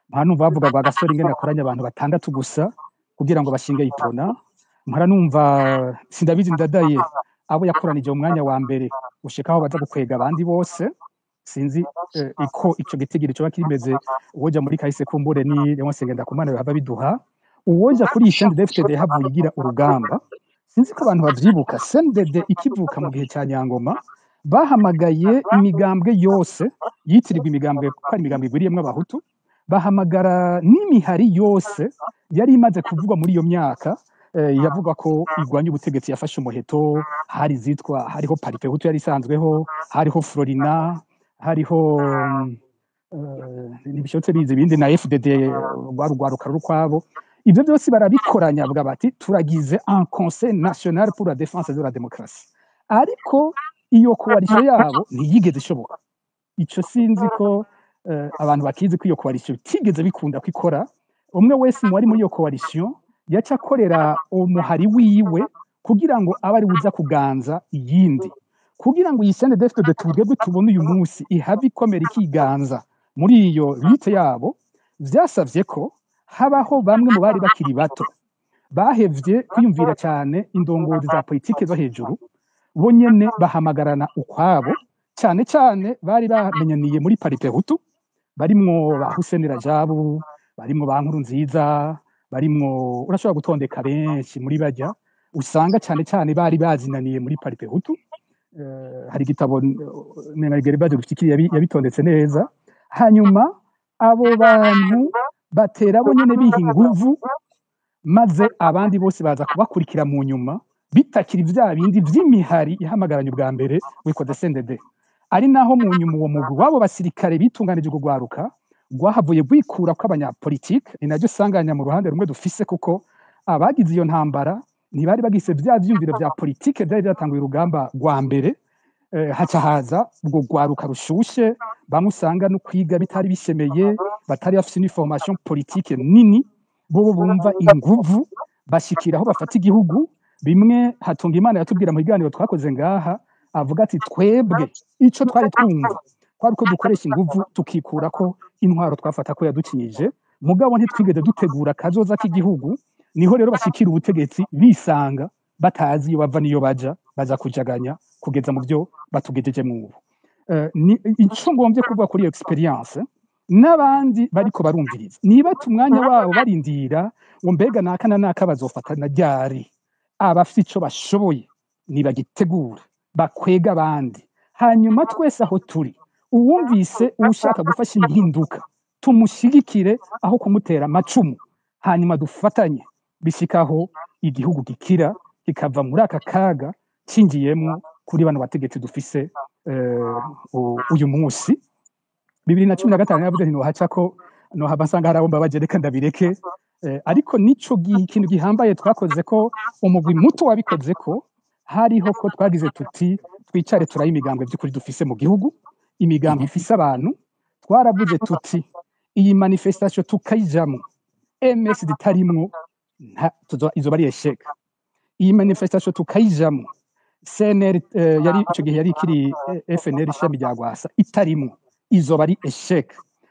Mpora numva bavuga rwa Gasore ingene akoranya abantu batandatu gusa kugira ngo bashinge Iprona. Mpora numva sindabizi Ndadaye abo yakoranije mu mwanya wa mbere gushika aho baza gukwega abandi bose. Sinzi iko ico gitigiri coba kimeze. Uwoja muri kahise kumbure ni Leonce Ngendakumana bihava biduha. Uwoja kuri iyi CNDD-FDD havuye igira urugamba, sinzi ko abantu bavyibuka, CNDD ikivuka mu gihe cya Nyangoma, bahamagaye imigambwe yose yitirirwa imigambwe ko ari imigambwe igwiriyemwo Abahutu, bahamagara n'imihari yose yari imaze kuvugwa muri iyo myaka yavuga ko igwanya ubutegetsi yafashe umuheto. Hari zitwa, hariho Palipehutu yari isanzweho, hariho Florina, hariho ntibishobotse bizi ibindi na FDD rwa rugwaruka rukwabo. Ibyo byose barabikoranya, bavuga bati turagize un conseil national pour la défense de la démocratie, ariko iyo coalition yabo ntiyigeze ishoboka. Ico sinzi ko abantu bakizi ko iyo coalition itigeze bikunda kwikora. Umwe wese mu wari muri iyo coalition yaca akorera umuhari wiwe kugira ngo abe ari buza kuganza iyindi, kugira ngo iyi CNDD-FDD twebwe tubone uyu munsi ihave ikomera ikiganza muri iyo lutte yabo. Vyasavye ko habaho bamwe mu bari bakiri bato bahevye kwiyumvira cyane indongozi za politike zo hejuru, bo nyene bahamagarana ukwabo, cyane cyane bari bamenyaniye muri Palipehutu, barimwo ba Hussein Rajabu, barimwo ba Nkurunziza, barimwo, urashobora gutondeka benshi muri bajya usanga cyane cyane bari bazinaniye muri Palipehutu. Hari igitabo Nenga Rufikiri yabitondetse neza. Hanyuma abo bantu batera bo nyene biha inguvu, maze abandi bose baza kubakurikira mu nyuma, bitakiri vya bindi vy'imihari ihamagaranye ubwa mbere witwa CNDD. Ari naho mu nyuma uwo mugwi w'abo basirikare bitunganije kugwaruka rwahavuye rwikura kw'abanyapolitike. Ni naryo sanganya mu ruhande rumwe dufise, kuko abagize iyo ntambara ntibari bagise vya vyiyumviro vya politike vyari vyatanguye urugamba rwa mbere. Haca haza ubwo rwaruka rushushe, bamwe usanga no kwiga bitari bishemeye, batari bafise une formation politique nini, bo bumva inguvu bashikira aho bafata igihugu. Bimwe Hatunga Imana yatubwira mu biganiro twakoze ngaha, avuga ati twebwe ico twari twumva kwari ko dukoresha inguvu tukikura ko intwaro twafata ko yadukinyije, mugabo ntitwigeze dutegura kazoza k'igihugu. Niho rero bashikira ubutegetsi bisanga batazi iyo bava niyo baja, baza kujaganya kugeza mu byo batugejeje mu ubu. Ico ngombye kuvuga kuri iyo experience n'abandi bariko barumviriza, niba umwanya wabo barindira ngo mbega naka na naka bazofatana ryari, abafite ico bashoboye nibagitegura bakwega abandi, hanyuma twese aho turi, uwumvise ushaka gufasha impinduka tumushigikire aho kumutera amacumu, hanyuma dufatanye bishikaho igihugu gikira kikava muri aka kaga cingiyemwo kuri bano bategetsi dufise uyu munsi. 2015 yavuze nti nohaca ko nohava nsanga hari abo mbabaje, reka ndabireke. Ariko nico gihe ikintu gihambaye twakoze ko umugwi muto wabikoze ko hariho ko twagize tuti twicare turaye imigambwe by'ukuri dufise mu gihugu, imigambwe ifise abantu. Twaravuze tuti iyi manifestation tukayijamo MSD itarimwo izoba ari échec. Iyi manifestation tukayijamo CNR yari ico gihe yari ikiri FNL ishami rya Rwasa itarimwo, izoba ari échec.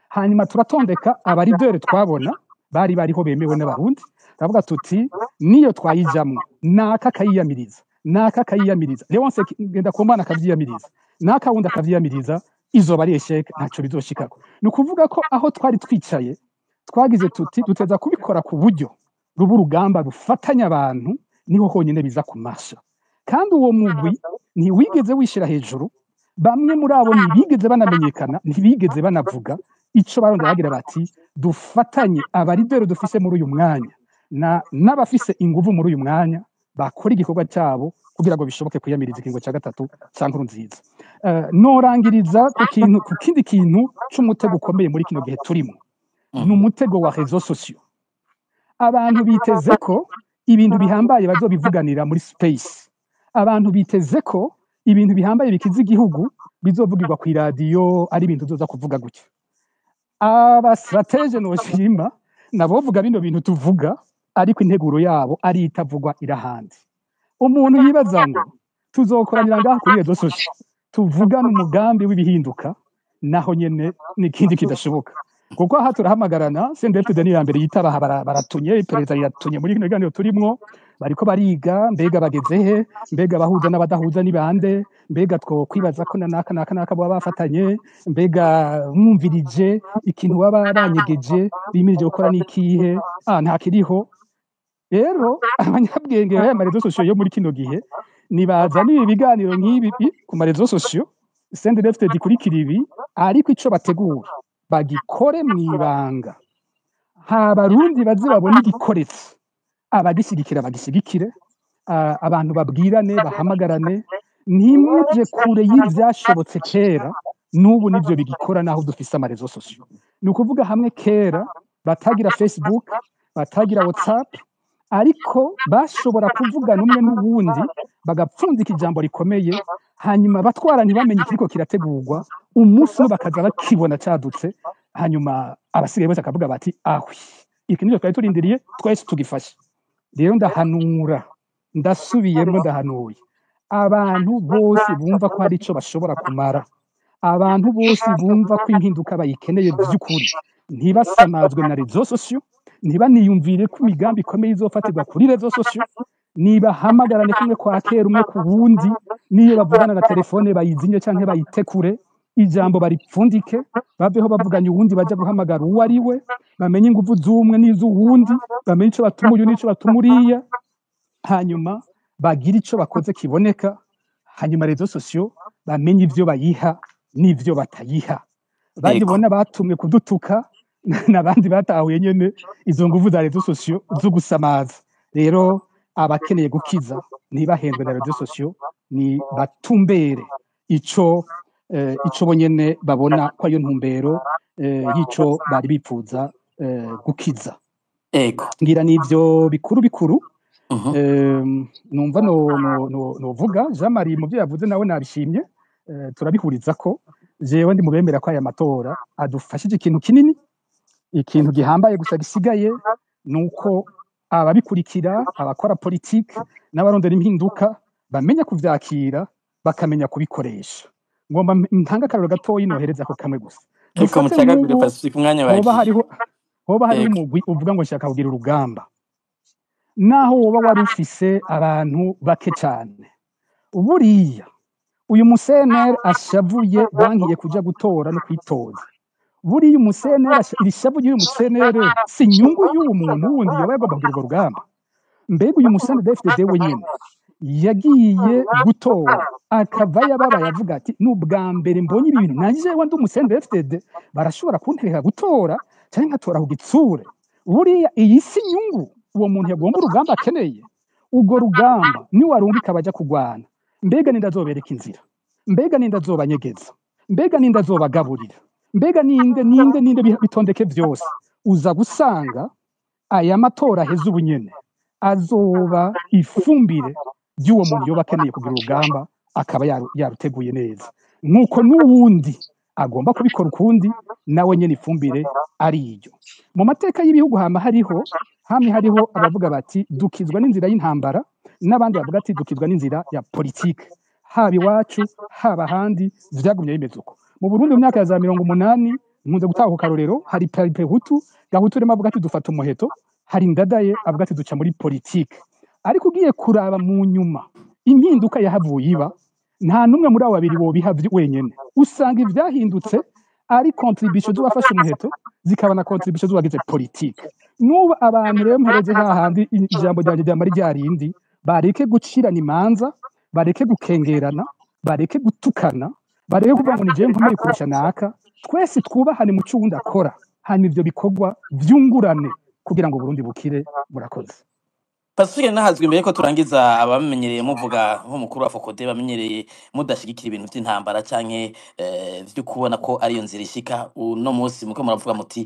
Hanyuma turatondeka abarideri twabona bari bariho bemewe n'Abarundi, turavuga tuti niyo twayijamwo naka akayiyamiriza, naka akayiyamiriza, Leonce Ngendakumana akavyiyamiriza, naka wundi akavyiyamiriza, izoba ari échec, ntaco bizoshikako. Ni ukuvuga ko aho twari twicaye twagize tuti duteza kubikora ku buryo ruba urugamba rufatanya abantu, niho honyine biza kumasha. Kandi uwo mugwi ntiwigeze wishira hejuru, bamwe muri abo ntibigeze banamenyekana, ntibigeze banavuga ico barondera, bagira bati dufatanye abarideri dufise muri uyu mwanya n'abafise inguvu muri uyu mwanya bakora igikorwa cyabo kugira ngo bishoboke kwiyamiriza ikingo cya gatatu cya Nkurunziza. Norangiriza ku kintu, ku kindi kintu c'umutego ukomeye muri kino gihe turimo, ni umutego wa réseaux sociaux. Abantu biteze ko ibintu bihambaye bazobivuganira muri space, abantu biteze ko ibintu bihambaye bikiza igihugu bizovugirwa ku iradiyo, ari ibintu uzoza kuvuga gutya. Aba stratèges noshima nabovuga bino bintu tuvuga, ariko integuro yabo ari itavugwa irahandi. Umuntu yibaza ngo tuzokoranira ngaha kuri réseaux sociaux tuvugane umugambi w'ibihinduka, naho nyene n'ikindi kidashoboka, kuko aha turahamagarana CNDD-FDD ni ya mbere yitaba, baratunye iperereza riratunye muri kino kiganiro turimwo, bariko bariga mbega bageze he, mbega abahuza n'abadahuza ni bande, mbega two kwibaza ko na naka naka naka baba bafatanye, mbega mwumvirije ikintu baba banyegeje bimirije gukora n'ikihe, nta kiriho. Rero abanyabwenge b'aya ma réseaux sociaux yo muri kino gihe nibaza n'ibi biganiro nk'ibi ku ma réseaux sociaux CNDD-FDD ikurikira ibi, ariko ico bategura bagikore mw'ibanga, abarundi baze babone igikoretse, abagishyigikira bagishyigikire, abantu babwirane, bahamagarane, ntimuje kure y'ivyashobotse kera, n'ubu nivyo bigikora naho dufise ama réseaux sociaux. Ni ukuvuga hamwe kera batagira Facebook, batagira WhatsApp, ariko bashobora kuvugana umwe n'uwundi bagapfundika ijambo rikomeye, hanyuma abatwara ntibamenye ikiriko kirategurwa, umunsi umwe bakaza bakibona cadutse, hanyuma abasigaye bose bakavuga bati ahwi, iki nicyo twari turindiriye, twese tugifashe. Rero ndahanura, ndasubiyemo ndahanuye, abantu bose bumva ko hari ico bashobora kumara, abantu bose bumva ko impinduka bayikeneye by'ukuri, ntibasamazwe na réseaux sociaux, ntibaniyumvire ko imigambi ikomeye izofatirwa kuri réseaux sociaux, nibahamagarane kumwe kwa kera umwe ku wundi, niyo bavugana na telefone bayizinye canke bayitekure, ijambo baripfundike, baveho bavuganye uwundi baja guhamagara uwo ari we, bamenye inguvu z'umwe n'iz'uwundi, bamenye ico batuma uyu n'ico batuma uriya, hanyuma bagira ico bakoze kiboneka, hanyuma réseaux sociaux bamenye ivyo bayiha n'ivyo batayiha. Ego. Bagibona batumwe kudutuka n'abandi batahuye nyene izo nguvu za réseaux sociaux zo gusamaza. Rero abakeneye gukiza ntibahendwe na réseaux sociaux, ni batumbere ico bonyene babona ko ariyo ntumbero y'ico bari bipfuza gukiza. Ego. Ngira n'ivyo bikuru bikuru. Mhm. Numva no novuga Jean Marie mu byo yavuze nawe nabishimye, turabihuriza ko jewe ndi mu bemera ko aya matora adufashije ikintu kinini, ikintu gihambaye. Gusa gisigaye nuko ababikurikira, abakora politike n'abarondera impinduka bamenya kuvyakira, bakamenya kubikoresha. Ngomba ntanga akarorero gatoyi nohereza ko kamwe gusa. Ariko Dufate mucagagure nk'ubu Pacifique, umwanya hoba wagiye. hariho Ego. umugwi uvuga ngo nshaka kugira urugamba, naho woba wari ufise abantu bake cane, buriya uyu museneri ashavuye bankiye kuja gutora no kwitoza, buriya umuseneri iri shavu ry'uyu museneri si inyungu y'uwo muntu wundi yoba yagomba kugira urwo rugamba? Mbega uyu museneri FDD wenyene yagiye gutora akava yababaye avuga ati n'ubwa mbere mbonye ibi bintu, nanje ndi umuseneri FDD barashobora kuntereka gutora canke nkatora ku gitsure. Buriya iyi si inyungu uwo muntu yagomba urugamba akeneye? Urwo rugamba niwarungika abaja kugwana, mbega ninde azobereka inzira? Mbega ninde azobanyegeza? Mbega ninde azobagaburira? Mbega ninde, ninde, ninde? Bitondeke vyose, uza gusanga aya matora aheze ubunyene azoba ifumbire ry'uwo muntu yoba akeneye kugira urugamba, akaba yaruteguye neza, nk'uko n'uwundi agomba kubikora ukundi nawe nyene ifumbire ari iyo. Mu mateka y'ibihugu hama hariho, hamwe hariho abavuga bati dukizwa n'inzira y'intambara, n'abandi bavuga ati dukizwa n'inzira ya politike. Haba iwacu, haba ahandi, vyagumye bimeze uko. Mu Burundi mu myaka ya za 80, nkunze gutanga ku karorero, hari Palipehutu, Gahutu rero avuga ati dufata umuheto, hari Ndadaye avuga ati duca muri politike. Ariko ugiye kuraba mu nyuma impinduka yahavuye iba, nta n'umwe muri abo babiri wobiha wenyene. Usanga ivyahindutse ari contribution z'uwafashe umuheto, zikaba na contribution z'uwagize politike. N'ubu abantu rero mpereze hahandi, ijambo ryanjye ryama ryarindi: bareke gucirana imanza, bareke gukengerana, bareke gutukana, bareke kuvuga ngo ni jewe nkomeye kurusha naka. Twese twubahane mu cyo uwundi akora, hanyuma ivyo bikorwa vyungurane kugira ngo Burundi bukire. Murakoze. Pacifique nahazwi, imbere ko turangiza, abamenyereye muvuga nk'umukuru wa FOCODE, bamenyereye mudashigikira ibintu vy'intambara canke vyo kubona ko ariyo nzira ishika, uno munsi muko muravuga muti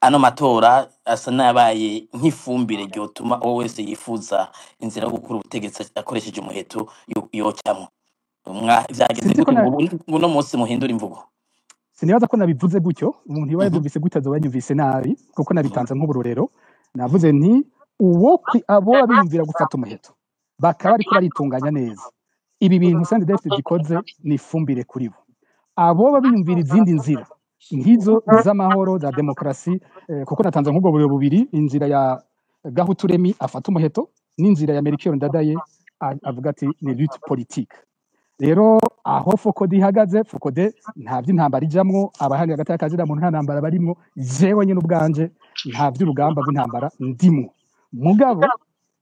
ano matora asa n'ayabaye nk'ifumbire ryotuma uwo wese yifuza inzira yo gukura ubutegetsi akoresheje umuheto yocamwo. Vyageze Sinzi ko gute na ngo uno munsi muhindura imvugo? Sinibaza ko nabivuze gutyo. Umuntu yoba yavyumvise gutyo azoba yanyumvise nabi, kuko nabitanze nk'uburorero. Navuze nti uwo abo biyumvira gufata umuheto bakaba bariko baritunganya neza, ibi bintu CNDD-FDD gikoze ni ifumbire kuri bo. Abo biyumvira izindi nzira nk'izo z'amahoro, za demokarasi, kuko natanze nk'ubwo buryo bubiri, inzira ya Gahuturemi afata umuheto n'inzira ya Melchior Ndadaye avuga ati ni lutte politique. Rero aho FOCODE ihagaze, FOCODE nta vy'intambara ijamwo. Abahari hagati y'akazina muntu nta ntambara barimwo. Jewe nyene ubwanje nta vy'urugamba rw'intambara ndimwo, mugabo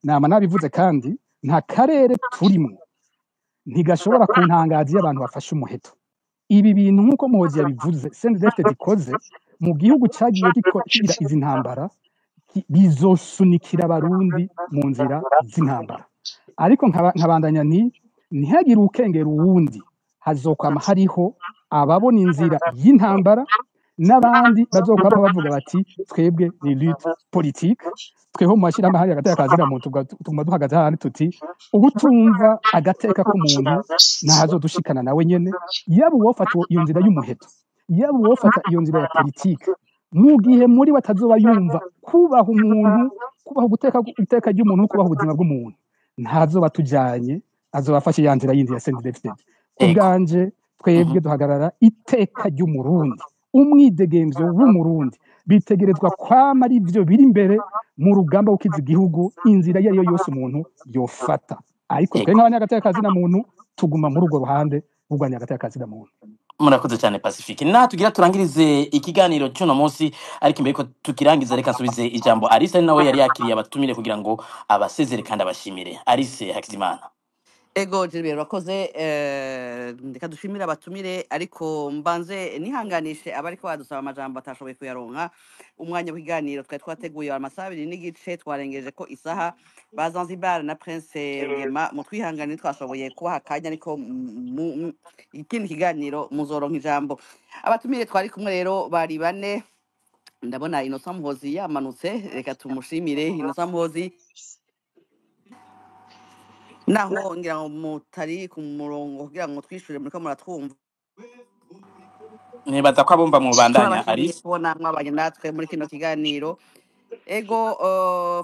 nama nabivuze, kandi nta karere turimwo ntigashobora kuntangaza iyo abantu bafashe umuheto. Ibi bintu nk'uko Muhozi yabivuze, CNDD-FDD ikoze mu gihugu cagiye kigira izi ntambara, bizosunikira abarundi mu nzira z'intambara. Ariko nkabandanya nti ntihagire ukengera uwundi, hazokwama hariho ababona inzira y'intambara. N'abandi bazokwama bavuga bati twebwe ni lutte politique, tweho mu mashyirahamwe hari agateka kazina muntu, tuguma duhagaze hahandi tuti ubutumva agateka k'umuntu ntahazodushikana nawe nyene. Yaba uwofata iyo nzira y'umuheto, yaba uwofata iyo nzira ya politike, mu gihe muri we atazoba yumva kubaha umuntu, kubaha uguteka iteka ry'umuntu no kubaha ubuzima bw'umuntu, ntazoba tujanye, azoba afashe ya nzira yindi ya CNDD-FDD. Ku Ego. bwanje twebwe duhagarara iteka ry'umurundi, umwidegemvyo w'umurundi bitegerezwa kwama ari byo biri imbere mu rugamba gukiza igihugu, inzira iyo ariyo yose umuntu yofata. Ariko twe Ego. nk'abanyagateka kazina muntu tuguma muri urwo ruhande rw'urwanya agateka kazina muntu. Murakoze cyane Pacifique. Na tugira turangirize ikiganiro cy'uno munsi, ariko imbere ko tukirangiza reka nsubize ijambo Alice, ari nawe yari yakiriye abatumire kugira ngo abasezere kandi abashimire. Alice Hakizimana. Ego Gilbert urakoze. Reka dushimire abatumire, ariko mbanze nihanganishe abariko badusaba amajambo batashoboye kuyaronka. Umwanya w'ikiganiro twari twateguye amasaha 2:30, twarengeje ko isaha. Ba Zanzibar na Prince Rugema mutwihangane twashoboye kubaha akanya, ariko ikindi kiganiro muzoronka ijambo. Abatumire twari kumwe rero bari bane. Ndabona Innocent Muhozi yamanutse, reka tumushimire Innocent Muhozi. Naho ngira ngo mutari ku murongo kugira ngo twishure, muriko muratwumva. Nibaza ko abumva mubandanya Turabashimiye Alice. kubona mwabanye natwe muri kino kiganiro. Ego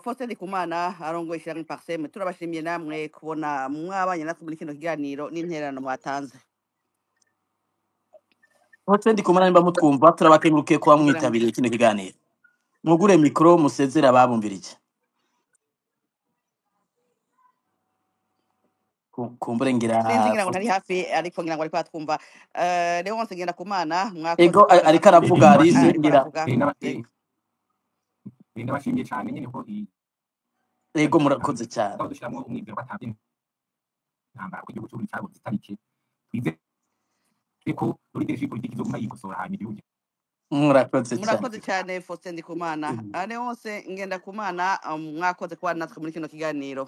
Faustin Ndikumana arongoye ishyirahamwe Parsem, turabashimiye namwe kubona mwabanye natwe muri kino kiganiro n'intererano mwatanze. Hote Ndikumana, nimba mutwumva turabakengurukiye kuba Kugira ngo mwitabiriye kino kiganiro. Mwugure mikro musezere ababumvirije. Kumbure ngira sinzi ngira ngo ntari hafi, ariko ngira ngo ariko atwumva. Leonce Ngendakumana mwakoze Ego kubana ariko natwe. aravuga Alice Ariko ngira aravuga. Ego. Ndabashimiye cyane nyine ko Ego murakoze cyane. dushyiramo umwizero ko atabye intambara ko igihugu cy'Uburundi cyabuze itariki, twizere ko leadership politiki izoguma yikosora hanyuma igihugu Murakoze cyane. Murakoze cyane Faustin Ndikumana. Leonce Ngendakumana mwakoze kubana natwe muri kino kiganiro.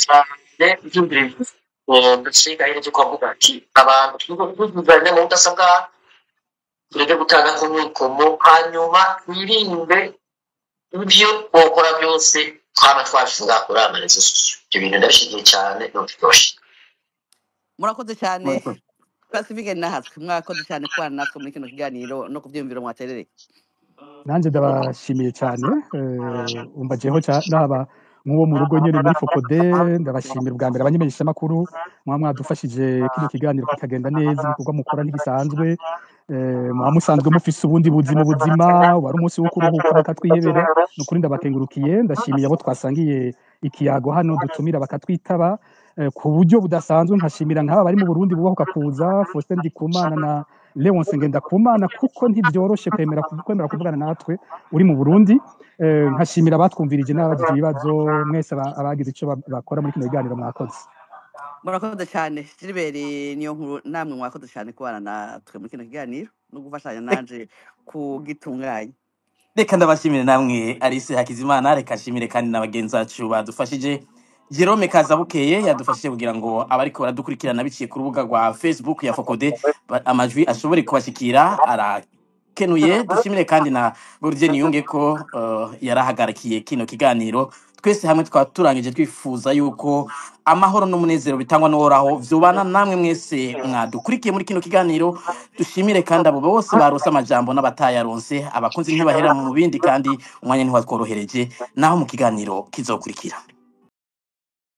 Cyane byumvire ndetse ahereje kuvuga ati abantu twuzuzanya mu budasa bwacu, tureke gutanga kumwikomo, hanyuma twirinde ibyo twokora byose twaba twashinga kuri amarezo. Ibyo bintu ndabishyigiye cyane n'uturyoshye. Murakoze cyane Murakoze. Pacifique Nahatswe, mwakoze cyane kubana natwe muri kino kiganiro no kubyumviro mwaterereye. Nanjye ndabashimiye cyane. Umva jeho naba nk'uwo mu rugo nyine muri Fokode, ndabashimira ubwa mbere abamenyeshamakuru muba mwadufashije kino kiganiro kikagenda neza, ibikorwa mukora ntibisanzwe. Muba musanzwe mufise ubundi buzima, wari umunsi wo kuruhuka bakatwihebera. Ni ukuri ndabakengurukiye, ndashimiye abo twasangiye ikiyago hano dutumira bakatwitaba ku buryo budasanzwe. Nkashimira nk'aba bari mu Burundi bubahuka kuza, Faustin Ndikumana na Leonce Ngendakumana, kuko ntibyoroshe kwemera kuvugana natwe uri mu Burundi. Nkashimira abatwumvirije n'abagize ibibazo mwese, abagize icyo bakora muri kino kiganiro, mwakoze. Murakoze cyane Gilbert, niyo nkuru namwe mwakoze cyane kubana natwe muri kino kiganiro no gufashanya nanje kugitunganya. Reka ndabashimire namwe Alice Hakizimana, reka nshimire kandi na bagenzi bacu badufashije. Jerome Kazabukeye yadufashije kugira ngo abariko baradukurikirana biciye ku rubuga rwa Facebook ya Fokode amajwi ashobore kubashikira, arakenuye. Dushimire kandi na Gordier Niyunge ko yarahagarikiye kino kiganiro. Twese hamwe twaba turangije twifuza yuko amahoro n'umunezero bitangwa n'Uhoraho vyobana namwe mwese mwadukurikiye muri kino kiganiro. Dushimire kandi abo bose barose amajambo n'abatayaronse, abakunzi ntibahera mu bindi kandi umwanya ntiwatworohereje, naho mu kiganiro kizokurikira.